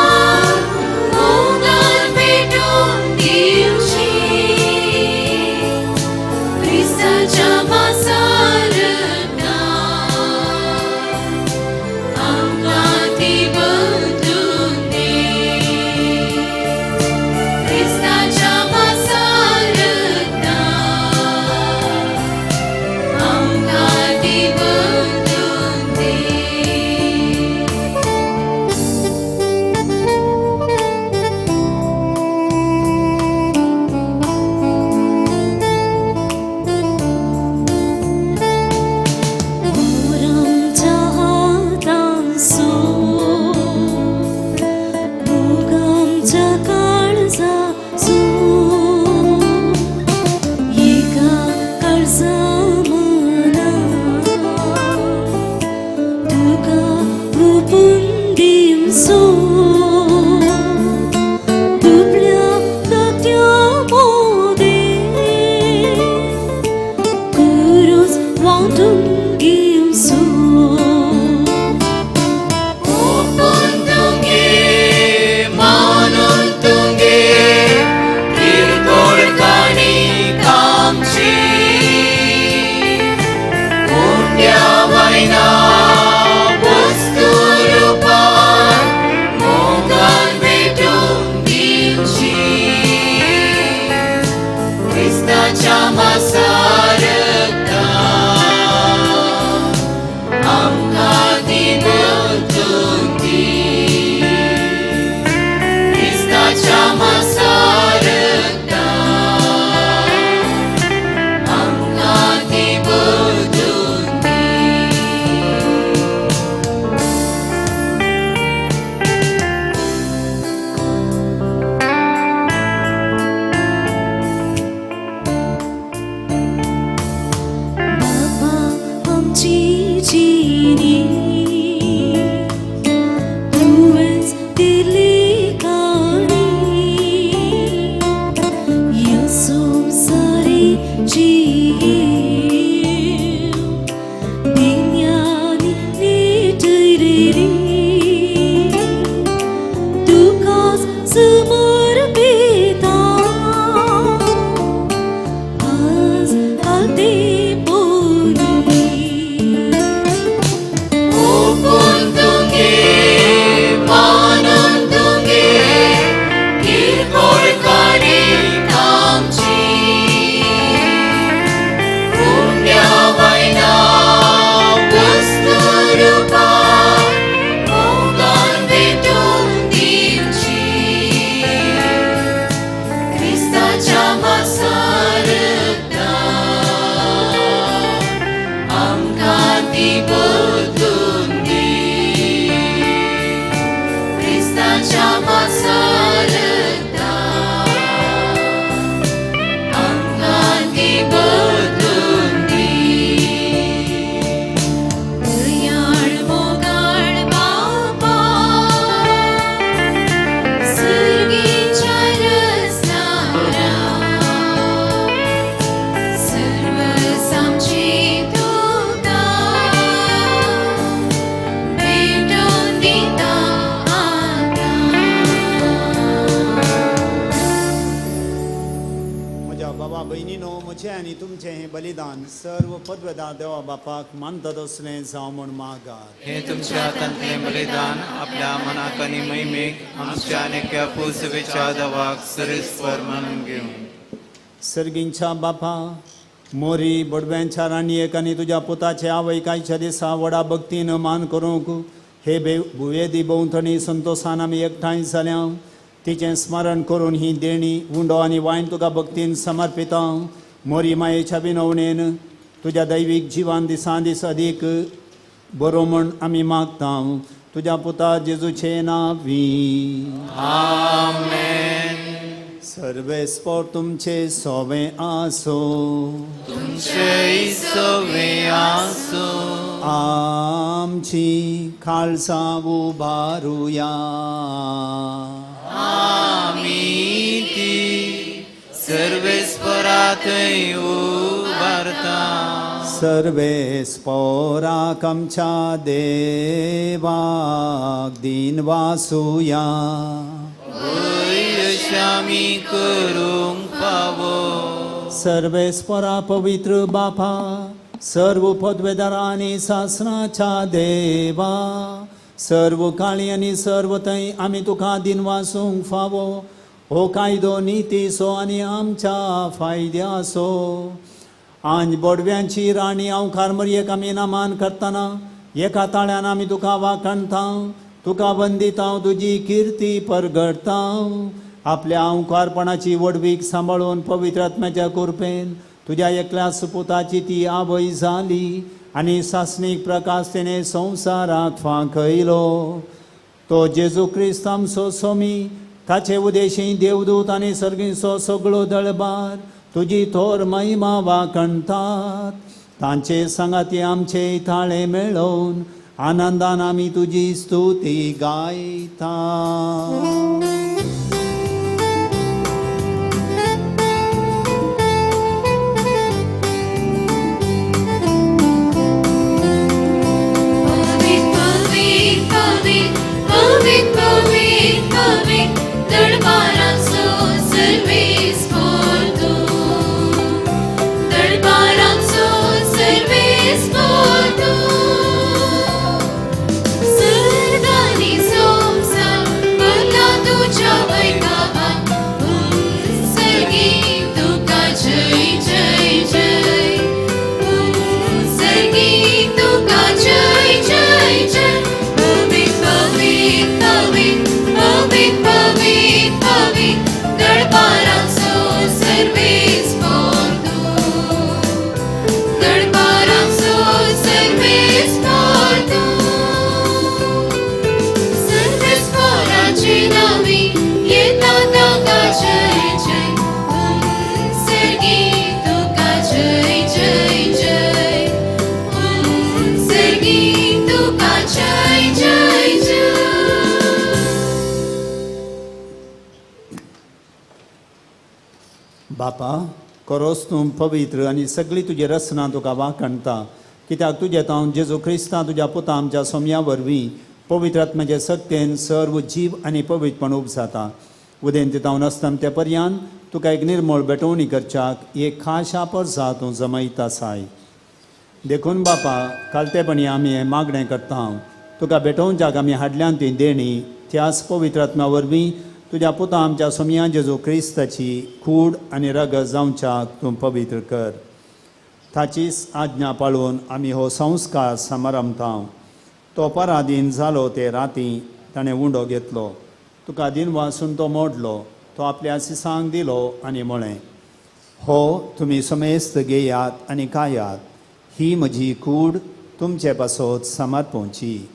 तुमच्या मासारता आमकां ती बदलून दी. दयाळ मोगाळ बापा सर्गीच्या रसणारा सर्व आमची तुका भेटून दिता आतां. म्हज्या बाबा भयणीनो, म्हजें आनी तुमचें हें बलिदान सर्व पदवेदार देवा बापाक मानता तसलें जावं म्हूण मागात. हे तुमच्या हातांतलें बलिदान आपल्या मनाक आनी महिमेक आमच्या आनी एका पुर्सवेच्या दवाक सरेस्वर मानून घेवं. सर्गींच्या बापा, मोरी बडव्यांच्या राणयेक आनी तुज्या पुताचे आवयक आयच्या दिसा व्हडा भक्तीन मान करूंक हे भुंयेदी भोंवतणी संतोशान आमी एकठांय जाल्या. तिचें स्मरण करून ही देणी उंडो आनी वायन तुका भक्तीन समर्पिता. मोरी मायेच्या विनवणेन तुज्या दैवीक जिवान दिसान दीस अदीक बरो म्हूण आमी मागता, तुज्या पुता जेजूचे नांवी. आमेन. सर्वेस्पोर तुमचे सोवे आसो. तुमचे सवे आसो. आमची खालसा उबारुया. आमी ती सर्वेस्परातय उबारता. सर्वेस्पोराक आमच्या देवाक दिन वासुया. वयशामी करूंक फावो. सर्वेस्परा पवित्र बापा, सर्व पदवेदारा आनी सासणाच्या देवा, सर्व काळी आनी सर्व थंय आमी तुका दिन वासूंक फावो. हो कायदो नितीचो आनी आमच्या फायद्याचो. आनी बोडव्यांची राणी हांव मरयेक आमी नामान करतना एका ताळ्यान आमी तुका वाखणता, तुका वंदिता, तुजी किर्ती परगडता. आपल्या अंकारपणाची व्हडवीक सांबाळून पवित्र आत्म्याच्या कृपेन तुज्या एकल्या सुपुताची ती आवय जाली आनी सासणीक प्रकाश तिणें संवसाराक फांकयलो. तो जेजू क्रिस्त आमचो सोमी, ताचे उदेशी देवदूत आनी सर्गींचो सगळो दळबार तुजी थोर महिमा वाखणतात. तांचे सांगाती आमचे थाळे मेळोवन आनंदान आमी तुजी स्तुती गायता. पवित पवित पवित पवित पवित पवित दरबारांचो सर्वेस्पोर तूं, दरबारांचो सर्वेस्पोर तूं. सर्गांनी संवसार भरला तुज्या वैभवान, सर्गी तुका जय जय जय, सर्गी तुका जय जय जय. पवित पवित पवित पवित पवित पवित दरबारांचो सर्वेस्पोर तूं, दरबारांचो सर्वेस्पोर तूं. सर्वेस्पोराचे नांवी येता ताका जय जय, सर्गी तुका जय जय जय, सर्गी तुका जय जय जय. बापा, करोस तूं पवित्र आनी सगळी तुजी रचना तुका वाखणता, कित्याक तुजें तावन जेजू क्रिस्ता तुज्या पुता आमच्या सोम्या वरवीं पवित्र आत्म्याचे सक्तेन सर्व जीव आनी पवित्रपण उपजाता. उदेंत तावन अस्तमते पर्यान तुका एक निर्मळ भेटवणी करच्याक एक खाशा परसा तूं जमयता आसाय. देखून बापा, कालतेपणी आमी हें मागणें करता, तुका भेटोवच्याक आमी हाडल्यान ती देणी त्याच पवित्र आत्म्या वरवीं तुज्या पुता आमच्या सोम्या जेजू क्रिस्ताची कूड आनी रगत जावच्याक तूं पवित्र कर. ताचीच आज्ञा पाळून आमी हो संस्कार समारंभता. तो पराधीन जालो ते राती ताणें उंडो घेतलो, तुका दिन वासून तो मोडलो, तो आपल्या सिसांक दिलो आनी म्हळें, हो तुमी समेस्त घेयात आनी खायात, ही म्हजी कूड तुमचे पासत समर्पोवची.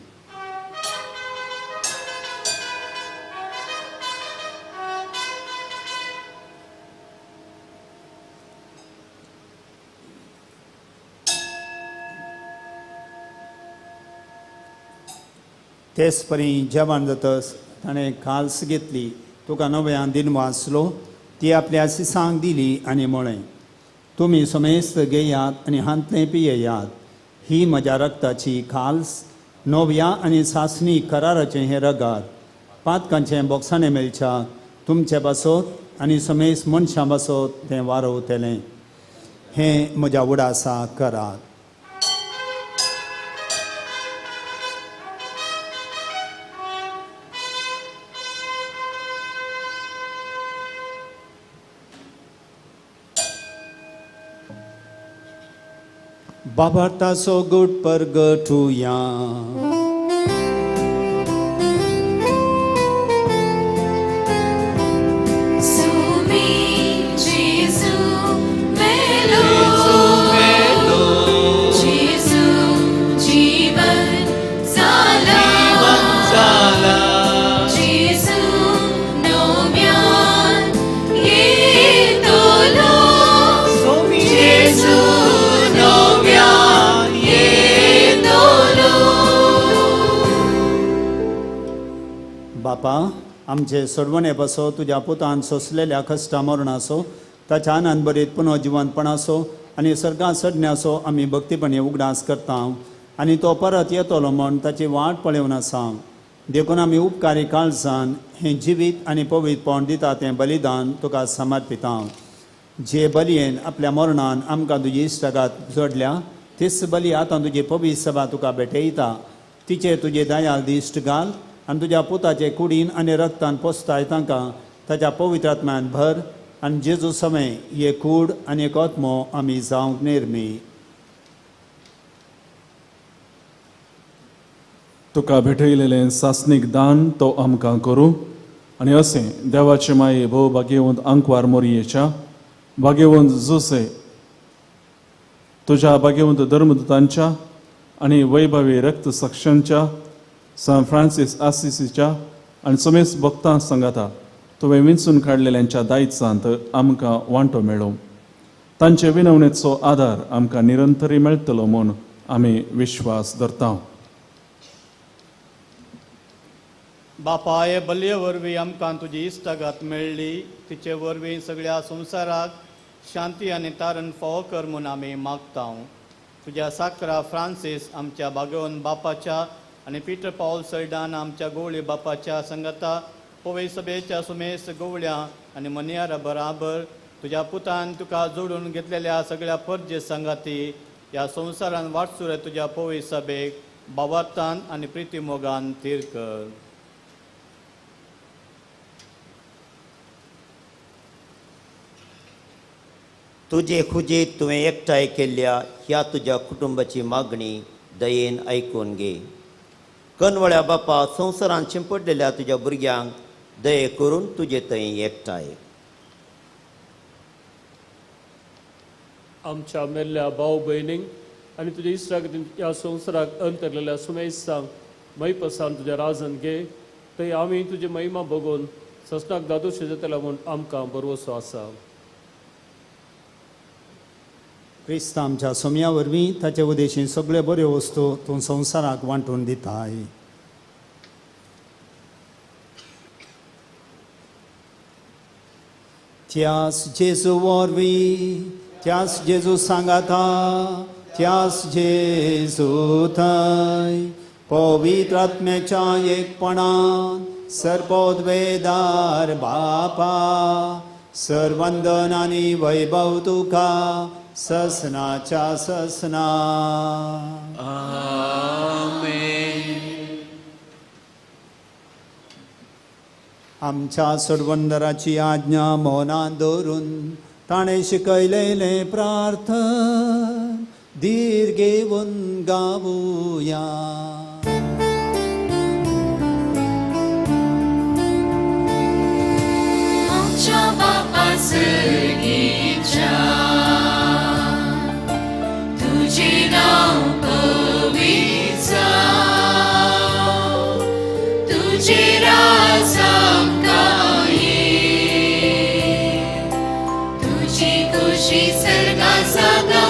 तेच परी जेवण जातच ताणें काल्स घेतली, तुका नव्यान दिन वाचलो, ती आपल्या सिसांक दिली आनी म्हळें, तुमी समेस्त घेयात आनी हांतलें पियेयात. ही म्हज्या रक्ताची काल्स, नव्या आनी सासणी कराराचें हें रगात. पातकांचें बोक्साणें मेळच्या तुमचे पासत आनी समेस्त मनशां पासत तें वारवतलें. हें म्हज्या उडासा करात. बाबार्ताचो गुट परगटुया. बापा, आमचे सोडवणे पासो तुज्या पुतान सोंसलेल्या कश्टा मरणाचो, ताच्या आनंद बरीत पुनर्जिवंतपणाचो आनी सर्गांत चडण्याचो आमी भक्तीपणी उगडास करता आनी तो परत येतलो म्हूण ताची वाट पळोवन आसा. देखून आमी उपकारी काळजान हें जिवीत आनी पवित्रपण दिता तें बलिदान तुका समर्पिता. जे बलयेन आपल्या मरणान आमकां तुजी इश्टागात जोडल्या तीच बली आतां तुजी पवित्र सभा तुका भेटयता. तिचे तुजे दयाल दिश्ट घाल आनी तुज्या पुताचे कुडीन आनी रक्तान पोसताय तांकां ताच्या पवित्र आत्म्यान भर आनी जेजू समय एक कूड आनी एक आत्मो आमी जावंक निर्मी. तुका भेटयलेलें सासणीक दान तो आमकां करूं आनी अशें देवाचे माये भोव भाग्यवंत आंकवार मोरयेच्या भाग्यवंत जुसे तुज्या भाग्यवंत धर्मदूतांच्या आनी वैभवी रक्त साक्षांच्या सान फ्रांसीस आसिसीच्या आनी समेस्त भक्तां सांगाता तुवें विंचून काडलेल्यांच्या दायजांत आमकां वांटो मेळो. तांचे विनवणेचो आदार आमकां निरंतरी मेळटलो म्हूण आमी विश्वास धरता. बापा, हे बलये वरवीं आमकां तुजी इश्टागात मेळ्ळी. तिचे वरवीं सगळ्या संवसाराक शांती आनी तारण फावो कर म्हूण आमी मागता. तुज्या साकरा फ्रांसीस आमच्या भागवंत बापाच्या आनी पिटर पावल सैडान आमच्या गोवळी बापाच्या संगता पवे सभेच्या सुमेस गोवळ्या आनी मनियारा बराबर तुज्या पुतान तुका जोडून घेतलेल्या सगळ्या फर्जे संगाती ह्या संवसारान वाटसुरे तुज्या पवे सभेक बाबार्थान आनी प्रिती मोगान थीर कर. तुजे खुजेत तुवें एकठांय केल्ल्या ह्या तुज्या कुटुंबाची मागणी दयेन आयकून घे. कनवळ्या बापा, संवसारान शिंपडलेल्या तुज्या भुरग्यांक दये करून तुजे थंय एकठांय. आमच्या मेल्ल्या भाव भयणींक आनी तुज्या इश्टाक ह्या संवसाराक अंतरलेल्या सुमेस्तांक मैपसान तुज्या राजन घे. थंय आमी तुजी महिमा बघून ससनाक दादोशी जातल्या म्हूण आमकां भरवसो आसा. क्रिस्त आमच्या सोम्या वरवीं ताचे उदेशीं सगळे बऱ्यो वस्तू तूं संवसाराक वांटून दिताय. त्यास जेजू वरवीं, त्यास जेजू सांगाता, त्यास जेजू थंय पवित्र आत्म्याच्या एकपणान सर्पोद्वेदार बापा सर्वंदन आनी वैभव तुका ससनाच्या ससना. आमेन. आमच्या सर्वंदराची आज्ञा मौनान दवरून ताणें शिकयलेलें प्रार्थन धीर घेवन गावुया. आमच्या बापा सर्गीच्या तुझे नाव पवित्र जावं, तुझे राज आमकां ये, तुजी खुशी सर्गात जाता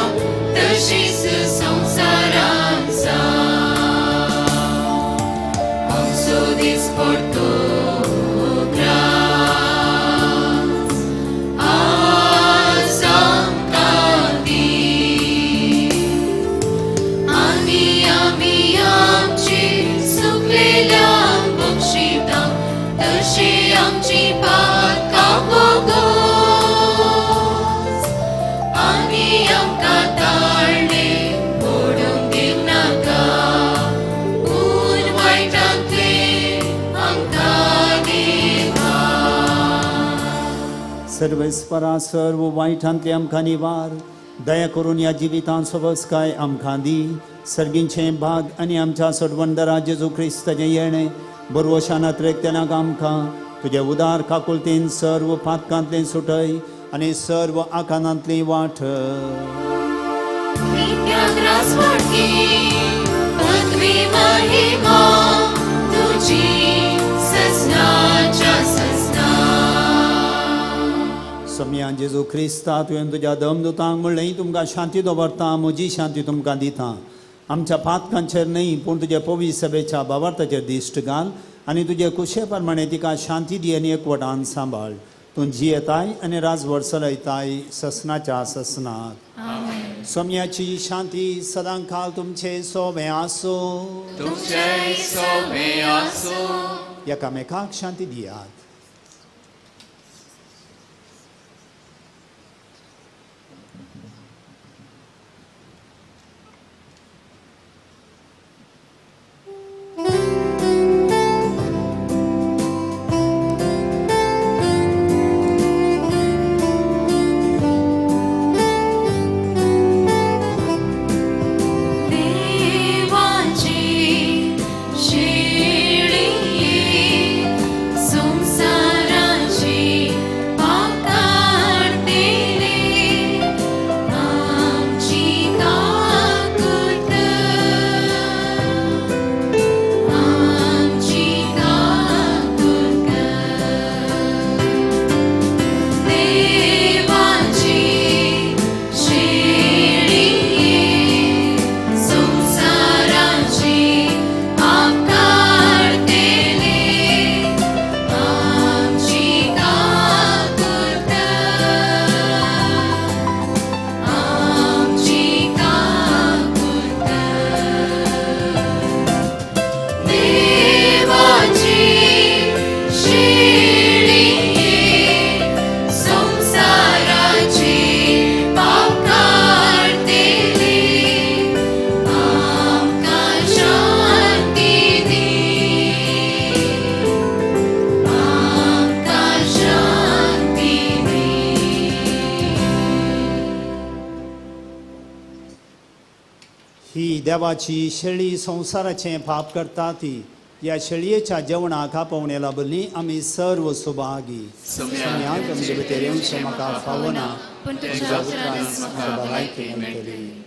तशीच संवसारांत जावं. दिसपडतो ग्रास आज आमकां दी आनी आमी आमची सुकलेल्यांक बक्षिता तशी आमची पातकां बोगोस आनी आमकां ताळणे पडूंक दिवनाका पूण वायटांतले आमकां निवार. सर्वेस्परा सर्व वायटांतले आमकां निवार, दया करून ह्या जिवितांत सोबसकाय आमकां दी. सर्गींचें भाग आनी आमच्या सोडवणदारा जेजू क्रिस्ताचें येणें बरवशान अत्रेकतेनाक आमकां तुजे उदार काकुळतीन सर्व पातकांतलें सुटय आनी सर्व आकांतांतली वाट. नित्या ग्रास वाडकी पदवी महिमा तुजी सजनाच्या सजना. सोम्या जेजू क्रिस्ता, तुवें तुज्या दमदुतांक म्हणलें, तुमकां शांती दवरता, म्हजी शांती तुमकां दिता. आमच्या पातकांचेर न्हय पूण तुज्या पवित्र सभेच्या भावार्थाचेर दिश्ट घाल आनी तुजे कुशे प्रमाणे तिका शांती दी आनी एकवटान सांबाळ. तूं जियेताय आनी राजवट चलयताय ससनाच्या ससनात. सोम्याची शांती सदां काल तुमचे सोबें आसूं. तुमचे सोबें आसूं. एकामेकाक शांती दियात. देवाची शेळी संसाराची पाकाडतेली आमची काकूट, आमची काकूट. देवाची शेळी संसाराची पाकाडतेली आमची काकूट, आमची काकूट. देवाची शेळी संसाराची पाकाडतेली आमकां शांती दी, आमकां शांती दी. ही देवाची शेळी संवसाराचें पाप करता ती ह्या शेळयेच्या जेवणाक आपोवणे लाभली आमी सर्व सुभागी. सोम्या, तुमचे भितर येवचें म्हाका फावना, पूण तुज्या तुज्या उतरान उतरानच म्हाका म्हाका भलायकी भलायकी मेळटली.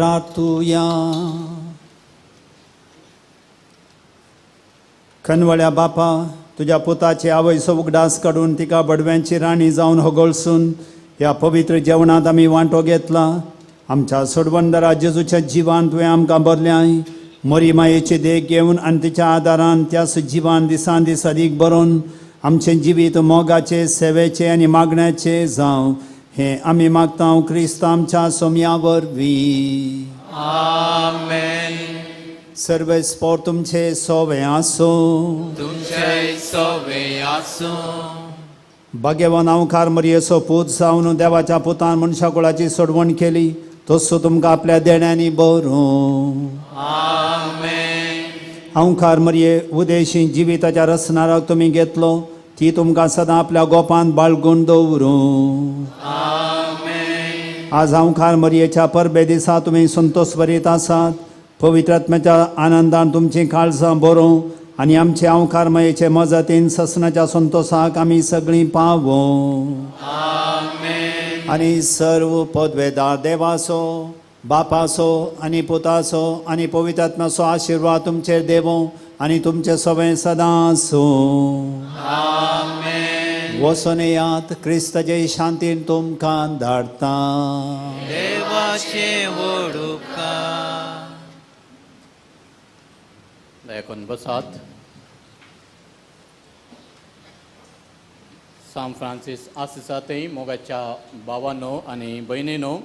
प्रार्थुया. खनवळ्या बापा, तुज्या पुताची आवयचो उगडास काडून तिका बडव्यांची राणी जावन होगळसून ह्या पवित्र जेवणांत आमी वांटो घेतला. आमच्या सोडवणदारा जेजूच्या जिवान तुवें आमकां बरल्याय. मोरी मायेची देख घेवन आनी तिच्या आदारान त्याच जिवान दिसान दीस अदीक बरोवन आमचें जिवीत मोगाचें, सेवेचें आनी मागण्याचें जावं हें आमी मागता क्रिस्त आमच्या सोम्या वरवीं. आमेन. सर्वेस्पोर तुमचे सोवे आसूं. तुमचे सोवे आसूं. भाग्यवान अंवकार मरयेचो पूत जावन देवाच्या पुतान मनशा कुळाची सोडवण केली, तसो तुमकां आपल्या देण्यांनी बरोवं. आमेन. अंवकार मरये उदेशी जिविताच्या रसनाराक तुमी घेतलो, ती तुमकां सदां आपल्या गोपान बाळगून दवरूं. आमेन. आज अंवकार मरयेच्या परबे दिसा तुमी संतोष बरीत आसात. पवित्र आत्म्याच्या आनंदान तुमचीं काळजां बरोवं आनी आमचे अंवकार मयेचे मजतीन ससनाच्या संतोषाक आमी सगळीं पावों. आमेन. आनी सर्व पदवेदार देवाचो, बापाचो आनी पुताचो आनी पवित्र आत्म्याचो आशिर्वाद तुमचेर देवो आनी तुमचे सवें सदां आसूं. आमेन. वचून येयात, क्रिस्ताचे शांतीन तुमकां धाडटा. देवाचे वडुका. दयाकून बसात. सांत फ्रांसीस आसिसातय मोगाच्या भावानो आनी भयणीनो,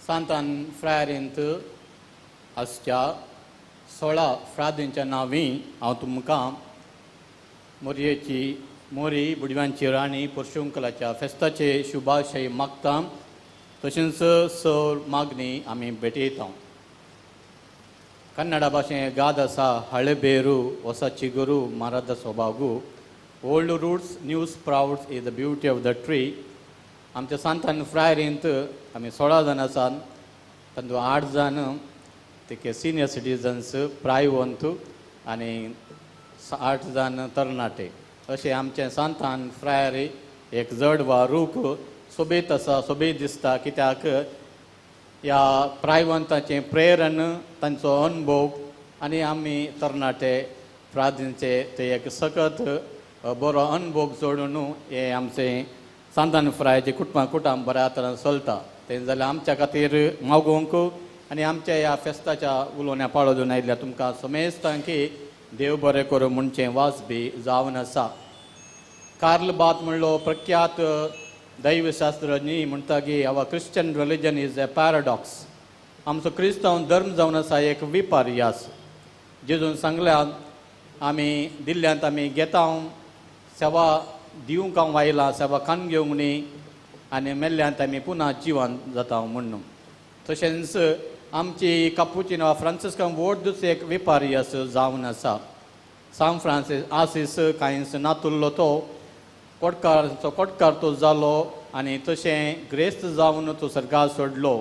सांतान फ्रायरींत आसच्या 16 फ्रादींच्या नांवी हांव तुमकां मोरयेची मोरी बुडव्यांची राणी पुर्शुंकलाच्या फेस्ताचे शुभाशय मागता. तशेंच सर मागणी आमी भेटयता. कन्नडा भाशें गाद आसा, हळेबेरू वसा चिगुरू माराद सोबागू. Old roots new sprouts is the beauty of the tree. आमच्या सांतान फ्रायरींत आमी 16 जाण आसात, तातूंत 8 जाण ते सिनियर सिटीजन्स प्रायवंत आनी 8 जाण तरणाटे. अशें आमचें सांतान फ्रायरी एक जड वा रूख सोबीत आसा, सोबीत दिसता. कित्याक ह्या प्रायवंताचें प्रेरण, तांचो अनुभव आनी आमी तरणाटे फ्रादींचे ते एक सगत बरो अनुभव जोडून हे आमचें सांतान फ्रायचे कुटुंबां कुटां बऱ्या तरान चलता. तें जाल्यार आमच्या खातीर मागोवंक आनी आमच्या ह्या फेस्ताच्या उलोवण्या पाळो दिवन आयिल्ल्या तुमकां समेस्तांक की देव बरें करूं म्हणचें वास बी जावन आसा. कार्ल बात म्हणलो प्रख्यात दैवशास्त्रज्ञ म्हणटा की our Christian religion is a paradox. आमचो क्रिस्तांव धर्म जावन आसा एक विपर्यास. जेजून सांगल्या आमी दिल्ल्यांत आमी घेता, सेवा दिवंक हांव आयला, सेवा खान घेवंक न्ही, आनी मेल्ल्यांत आमी पुना जिवन जाता म्हणून. तशेंच आमची कापुचीन वा फ्रांसिस्कान व्हड एक विपर्यास जावन आसा. सांत फ्रांसीस आसीस कांयच नातुल्लो तो कोटकारचो कोटकार तो जालो आनी तशें ग्रेस्त जावन तो सर्गार सोडलो.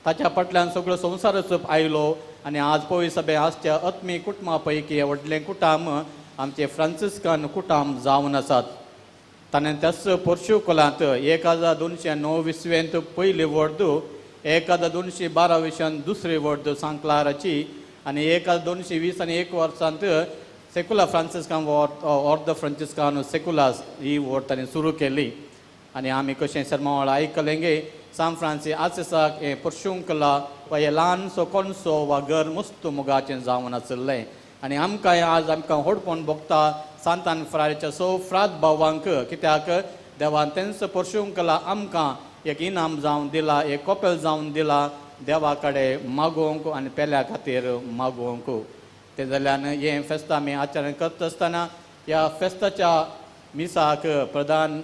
ताच्या फाटल्यान सगळो संवसारच आयलो आनी आज पळय सभे आसच्या आत्मीय कुटुंबा पैकी व्हडलें कुटाम आमचें फ्रांसिस्कन कुटाम जावन आसात. ताणें त्याच पोर्शुकुलांत 1209 विसवेंत पयली वर्द, 1212 विशांत दुसरी वर्द सांकलाराची आनी 1220 आनी 1 वर्सांत सेकुला फ्रांसिस्कान ऑर्द फ्रांसिस्कान सेकुलास ही वोट ताणें सुरू केली. आनी आमी कशें शर्मावळ आयकलें गे सांत फ्रांसीस आसिसाक हें पोर्शुंकला वा हें ल्हानसो कोनसो वा घर मस्त मोगाचें जावन आशिल्लें. आनी आमकां आज आमकां व्हडपण भोगता सांतान फ्रायच्या सो फ्राद भावांक, कित्याक देवान तेंच पोर्शुंकला आमकां एक इनाम जावन दिला, एक कोपेल जावन दिला देवा कडेन मागोवंक आनी पेल्या खातीर मागोवंक. तें जाल्यान हें फेस्त आमी आचरण करता आसतना ह्या फेस्ताच्या मिसाक प्रधान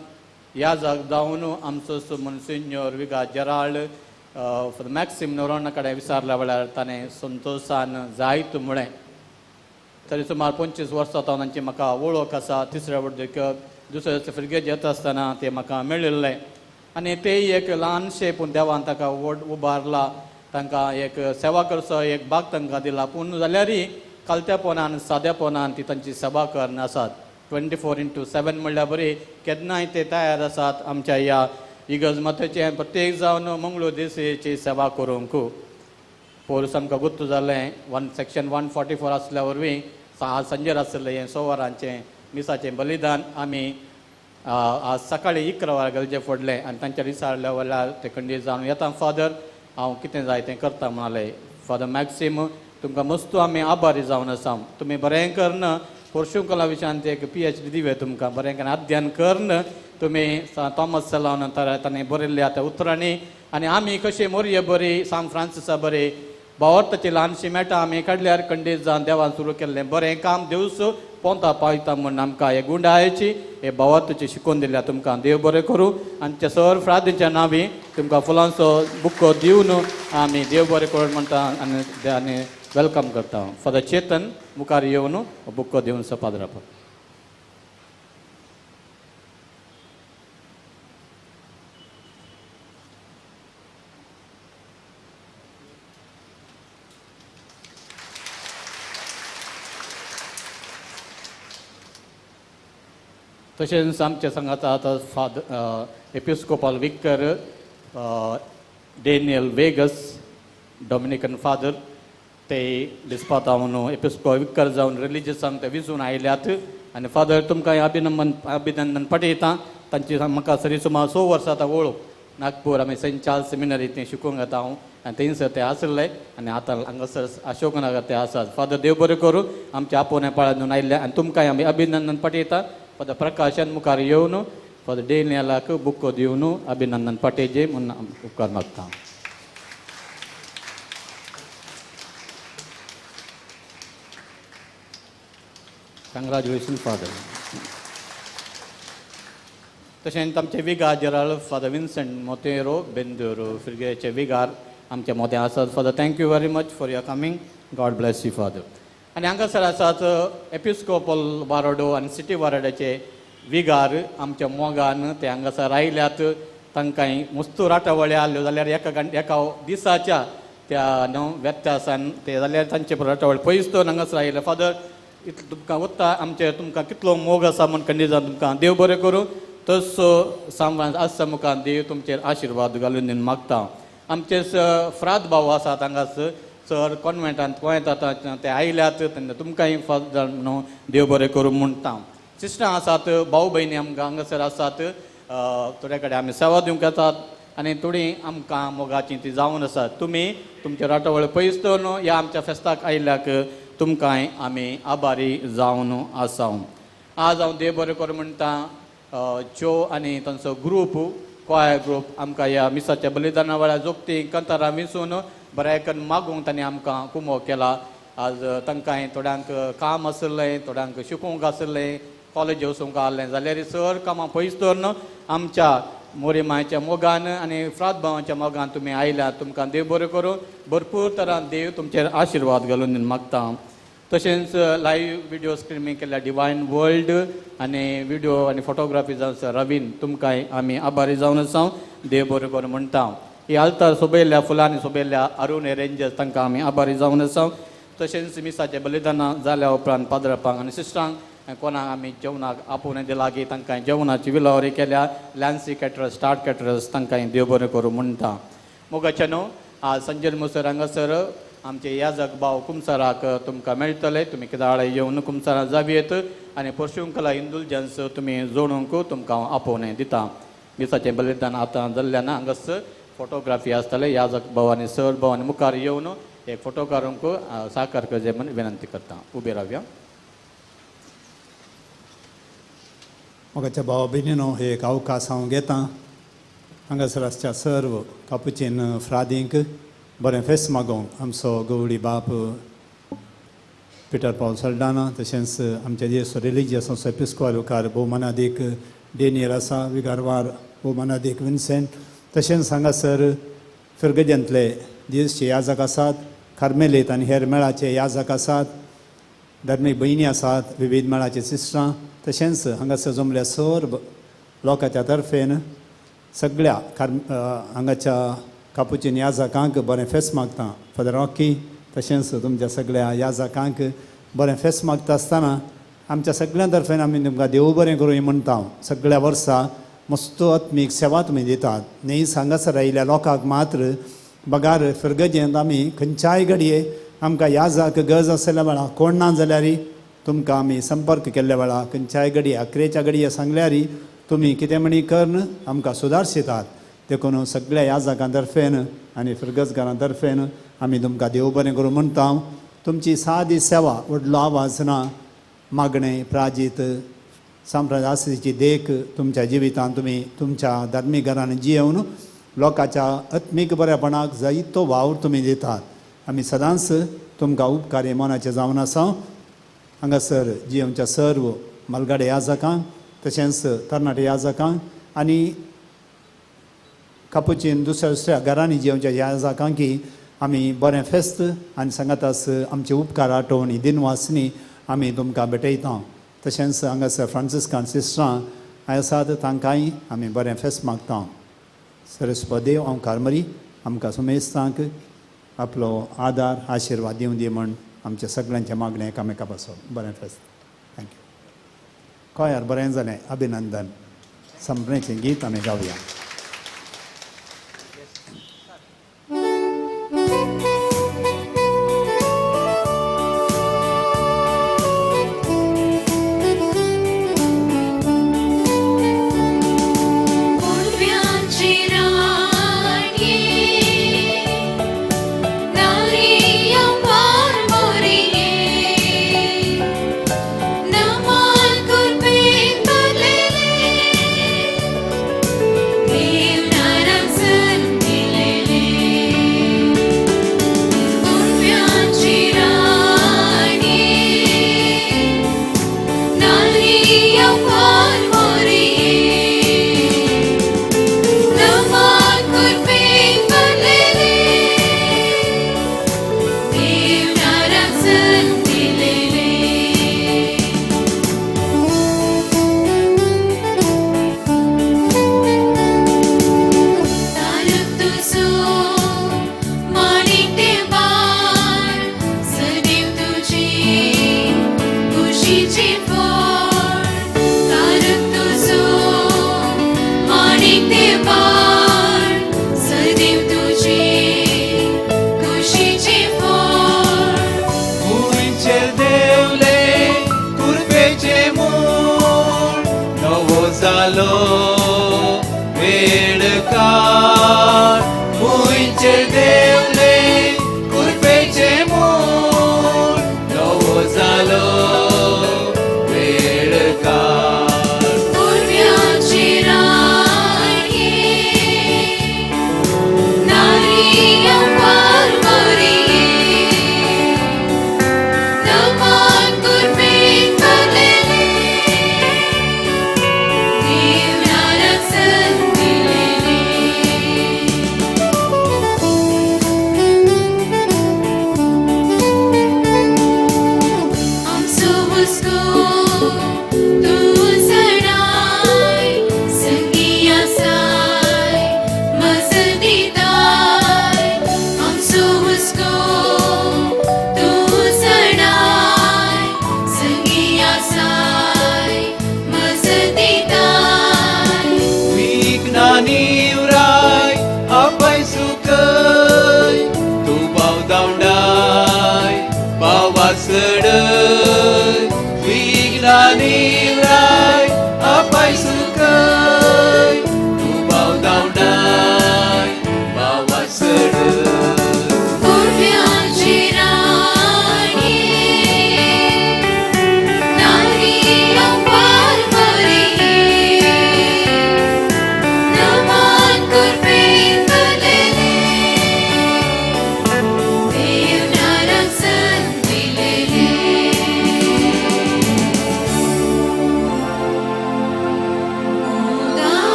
याजक जावन आमचो monsignor विगा जेराल्ड मॅक्सिम नोरोना कडेन विचारल्या वेळार ताणें संतोशान जायत म्हळें. तरी सुमार 25 वर्सां तांची म्हाका वळख आसा. तिसऱ्या वर्दीक दुसऱ्या फिरगेज येता आसतना तें म्हाका मेळिल्लें आनी तें एक ल्हानशें पूण देवान ताका व्हड उबारला, तांकां एक सेवा करचो एक भाग तांकां दिला. पूण जाल्यारय कालत्यापणान साद्यापणान ती तांची सेवा करन आसात. 24x7 म्हणल्यार बरी केन्नाय ते तयार आसात आमच्या ह्या इगर्ज मातेचें प्रत्येक जावन मंगळूर देसेची सेवा करूंक पोरस आमकां गुत्त जालें सेक्शन 144 आसल्या वरवीं सांजेर आसलें हें 1 वरांचें मिसाचें बलिदान आमी आज सकाळीं 11 वरां गरजे फोडलें आनी तांच्या विचारल्या वेळार ते खंडीत जावन येता फादर हांव कितें जाय तें करता म्हणालें. फादर मॅक्सिम तुमकां मस्तू आमी आभारी जावन आसा. तुमी बरें करून पोर्शुंकला विशयांत एक PhD दिवे तुमकां बरें करून अध्ययन करून तुमी थॉमस सलावन ताणें बरयल्ल्या त्या उतरांनी आनी आमी कशी मोरये बरी सांत फ्रांसिसा बरी भावार्थाची ल्हानशी मेटां आमी काडल्यार खंडीत जावन देवान सुरू केल्लें बरें काम देवस पोंता पावयता म्हूण आमकां हे गुंडायची हे भावार्थाची शिकोवन दिल्या तुमकां देव बरें करूं. आमच्या सर फ्रादीच्या नांवी तुमकां फुलांचो बुको दिवन आमी देव बरें करूं म्हणटा आनी आनी welcome करता. फादर चेतन मुखार येवन बुको दिवन पाद्राप. तशेंच आमच्या संगाता आतां father episcopal vicar Daniel Vegas Dominican father ते दिसपाता म्हणून एपिस्कोपल विकर जावन रिलिजियसांक ते विजून आयल्यात आनी फादर तुमकां अभिनंदन पटयता. तांची म्हाका सरी सुमार 6 वर्सां आतां वळख नागपूर आमी सेंट चार्ल्स सेमिनरी थंय शिकूंक येता हांव आनी थंयसर ते आसले आनी आतां हांगासर अशोकनगर ते आसात. फादर देव बरें करूं आमच्या आपोवण्या पाळान आयिल्ले आनी तुमकांय आमी अभिनंदन पटयता. फादर प्रकाशन मुखार येवन फादर डेनियलाक बुको दिवन अभिनंदन पटयचे म्हूण उपकार मागता. Congratulation father. तशेंच आमचे विगार जेराल फादर विन्संट मोतेरो बेंदूर फिरगेचे विगार आमचे मोते आसात. Father thank you very much for your coming. God bless you father. आनी हांगासर आसात एपिस्कोपल वारोडो आनी सिटी वारोड्याचे विगार आमच्या मोगान ते हांगासर आयल्यात. तांकां मुस्तू राटावळी आसल्यो जाल्यार एका दिसाच्या त्या न्हू व्यत्यासान ते जाल्यार तांचे राटावळ पयस दवरून हांगासर आयले. फादर इतलें तुमकां वता आमचेर तुमकां कितलो मोग आसा म्हूण खंडीत तुमकां देव बरें करूं. तसो सांबाळ आसता मुखार देव तुमचेर आशिर्वाद घालून दिवन मागता. आमचे फ्राद भाव आसात हांगासर सर कॉन्वेंटांत गोंयांत आतां ते आयल्यात तेन्ना तुमकांय फादर न्हू देव बरें करूं म्हणटा. सिस्टरां आसात भाव भयणी आमकां हांगासर आसात थोड्या कडेन आमी सेवा दिवंक येतात आनी थोडीं आमकां मोगाची ती जावन आसात. तुमी तुमचे राटावळ पयस दवरून ह्या आमच्या फेस्ताक आयिल्ल्याक तुमकांय आमी आभारी जावन आसा. आज हांव देव बरें करूं म्हणटा ज्यो आनी तांचो ग्रूप क्वायर ग्रूप आमकां ह्या मिसाच्या बलिदाना वेळार जोगती कंतारां विसून बऱ्या करून मागूंक तांणी आमकां कुमो केला. आज तांकां थोड्यांक काम आसलें थोड्यांक शिकूंक आसलें कॉलेज वचूंक आसलें जाल्यार सर कामां पयस दवरून आमच्या मोरी मायच्या मोगान आनी फ्राद भावाच्या मोगान तुमी आयल्यात. तुमकां देव बरें करूं. भरपूर तरान देव तुमचेर आशिर्वाद घालून मागता. तशेंच लायव्ह विडियो स्ट्रिमींग केल्ल्या डिवायन वर्ल्ड आनी विडियो आनी फोटोग्राफी जावन रवीन तुमकांय आमी आभारी जावन आसा. देव बरें करूं म्हणटा. ही आल्तार सोबयल्ल्या फुलांनी सोबयल्ल्या अरुण रेंजर्स तांकां आमी आभारी जावन आसा. तशेंच मिसाचें बलिदानां जाल्या उपरांत पाद्रपांक आनी सिस्टरांक कोणाक आमी जेवणाक आपोवणें दिलां की तांकां जेवणाची विलावरी केल्या लॅन्सी कॅटरर्स स्टार्ट कॅटरर्स तांकां देव बरें करूं म्हणटा. मोगाचे न्हू आज संजय मुसर हांगासर आमचे याजक भाव कुमसाराक तुमकां मेळटले. तुमी किदाळे येवन कुमसाराक जावयेत आनी परशुंकला इंदुलजन्स तुमी जोडूंक तुमकां आपोवणें दिता. मिसाचें बलिदान आतां जाल्ल्यान हांगासर फोटोग्राफी आसतले. याजक भाव आनी सर भाव आनी मुखार येवन एक फोटो काडूंक साकार करचें म्हूण विनंती करता. उबे रावया. मोगाच्या भाव भयणीनो हे एक अवकाश हांव घेता हांगासर आसच्या सर्व कापुचीन फ्रादींक बरें फेस्त मागोवंक आमचो गवळी बाप पिटर पावल सल्डाना तशेंच आमचे जेसो रिलिजियस आमचो एपिस्कोपाल विकार भोवमानादीक डेनियल आसा विगारवार भोवमानादीक विन्सेंट तशेंच हांगासर फिरगजेंतले दिसचे याजक आसात कार्मेलीत आनी हेर मेळाचे याजक आसात धार्मीक भयणी आसात विविध मेळाचे सिस्टरां तशेंच हांगासर जमल्या सर्व लोकांच्या तर्फेन सगळ्या हांगाच्या कापुचीन याजकांक बरें फेस्त मागता. फादर रॉकी तशेंच तुमच्या सगळ्या याजकांक बरें फेस्त मागता आसतना आमच्या सगळ्यां तर्फेन आमी तुमकां देव बरें करूं म्हणटा. सगळ्या वर्सा मस्त आत्मीक सेवा तुमी दितात. न्ही हांगासर आयिल्ल्या लोकांक मात्र बगार फिरगजेंत आमी खंयच्याय घडये आमकां याजाक गरज आसल्या वेळा कोण ना जाल्यार तुमकां आमी संपर्क केल्ल्या वेळा खंयच्याय घडये अकरेच्या घडये सांगल्यार तुमी कितें म्हणी करून आमकां सुदारशितात. देखून सगळ्या याजकां तर्फेन आनी फिरगजकारां तर्फेन आमी तुमकां देव बरें करूं म्हणटा. तुमची सादी सेवा व्हडलो आवाज ना मागणें प्राजीत साम्राज्याची देख तुमच्या जिवितांत तुमी तुमच्या धार्मीक घरान जियेवन लोकांच्या आत्मीक बरेपणाक जायतो वावर तुमी दितात. आमी सदांच तुमकां उपकारी मनाचे जावन आसा. हांगासर जियेवच्या सर्व मालगाडे याजकांक तशेंच तरणाटे याजकांक आनी कापुचीन दुसऱ्या दुसऱ्या घरांनी जियेवच्या याजकांकी आमी बरें फेस्त आनी सांगातास आमचे उपकार आठवणी दिनवासनी आमी तुमकां भेटयता. तशेंच हांगासर फ्रांसिस्कान सिस्टरां आसात तांकांय आमी बरें फेस्त मागता. सरस्वत देव हांव कारमरी आमकां सुमेस्तांक आपलो आदार आशिर्वाद दिवं दी म्हण आमच्या सगळ्यांचें मागणें एकामेका पासो. बरें फेस्त. Thank you. कॉयार बरें जालें. अभिनंदन. संपण्याचें गीत आमी गावया.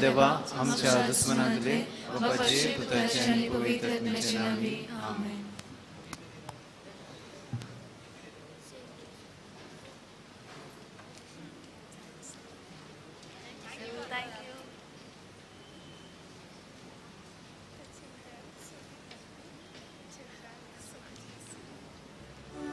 देवा आमच्या दुस्मनांतले बापाचे पुताचे आनी पवित्र आत्म्याचे नांवी आमेन.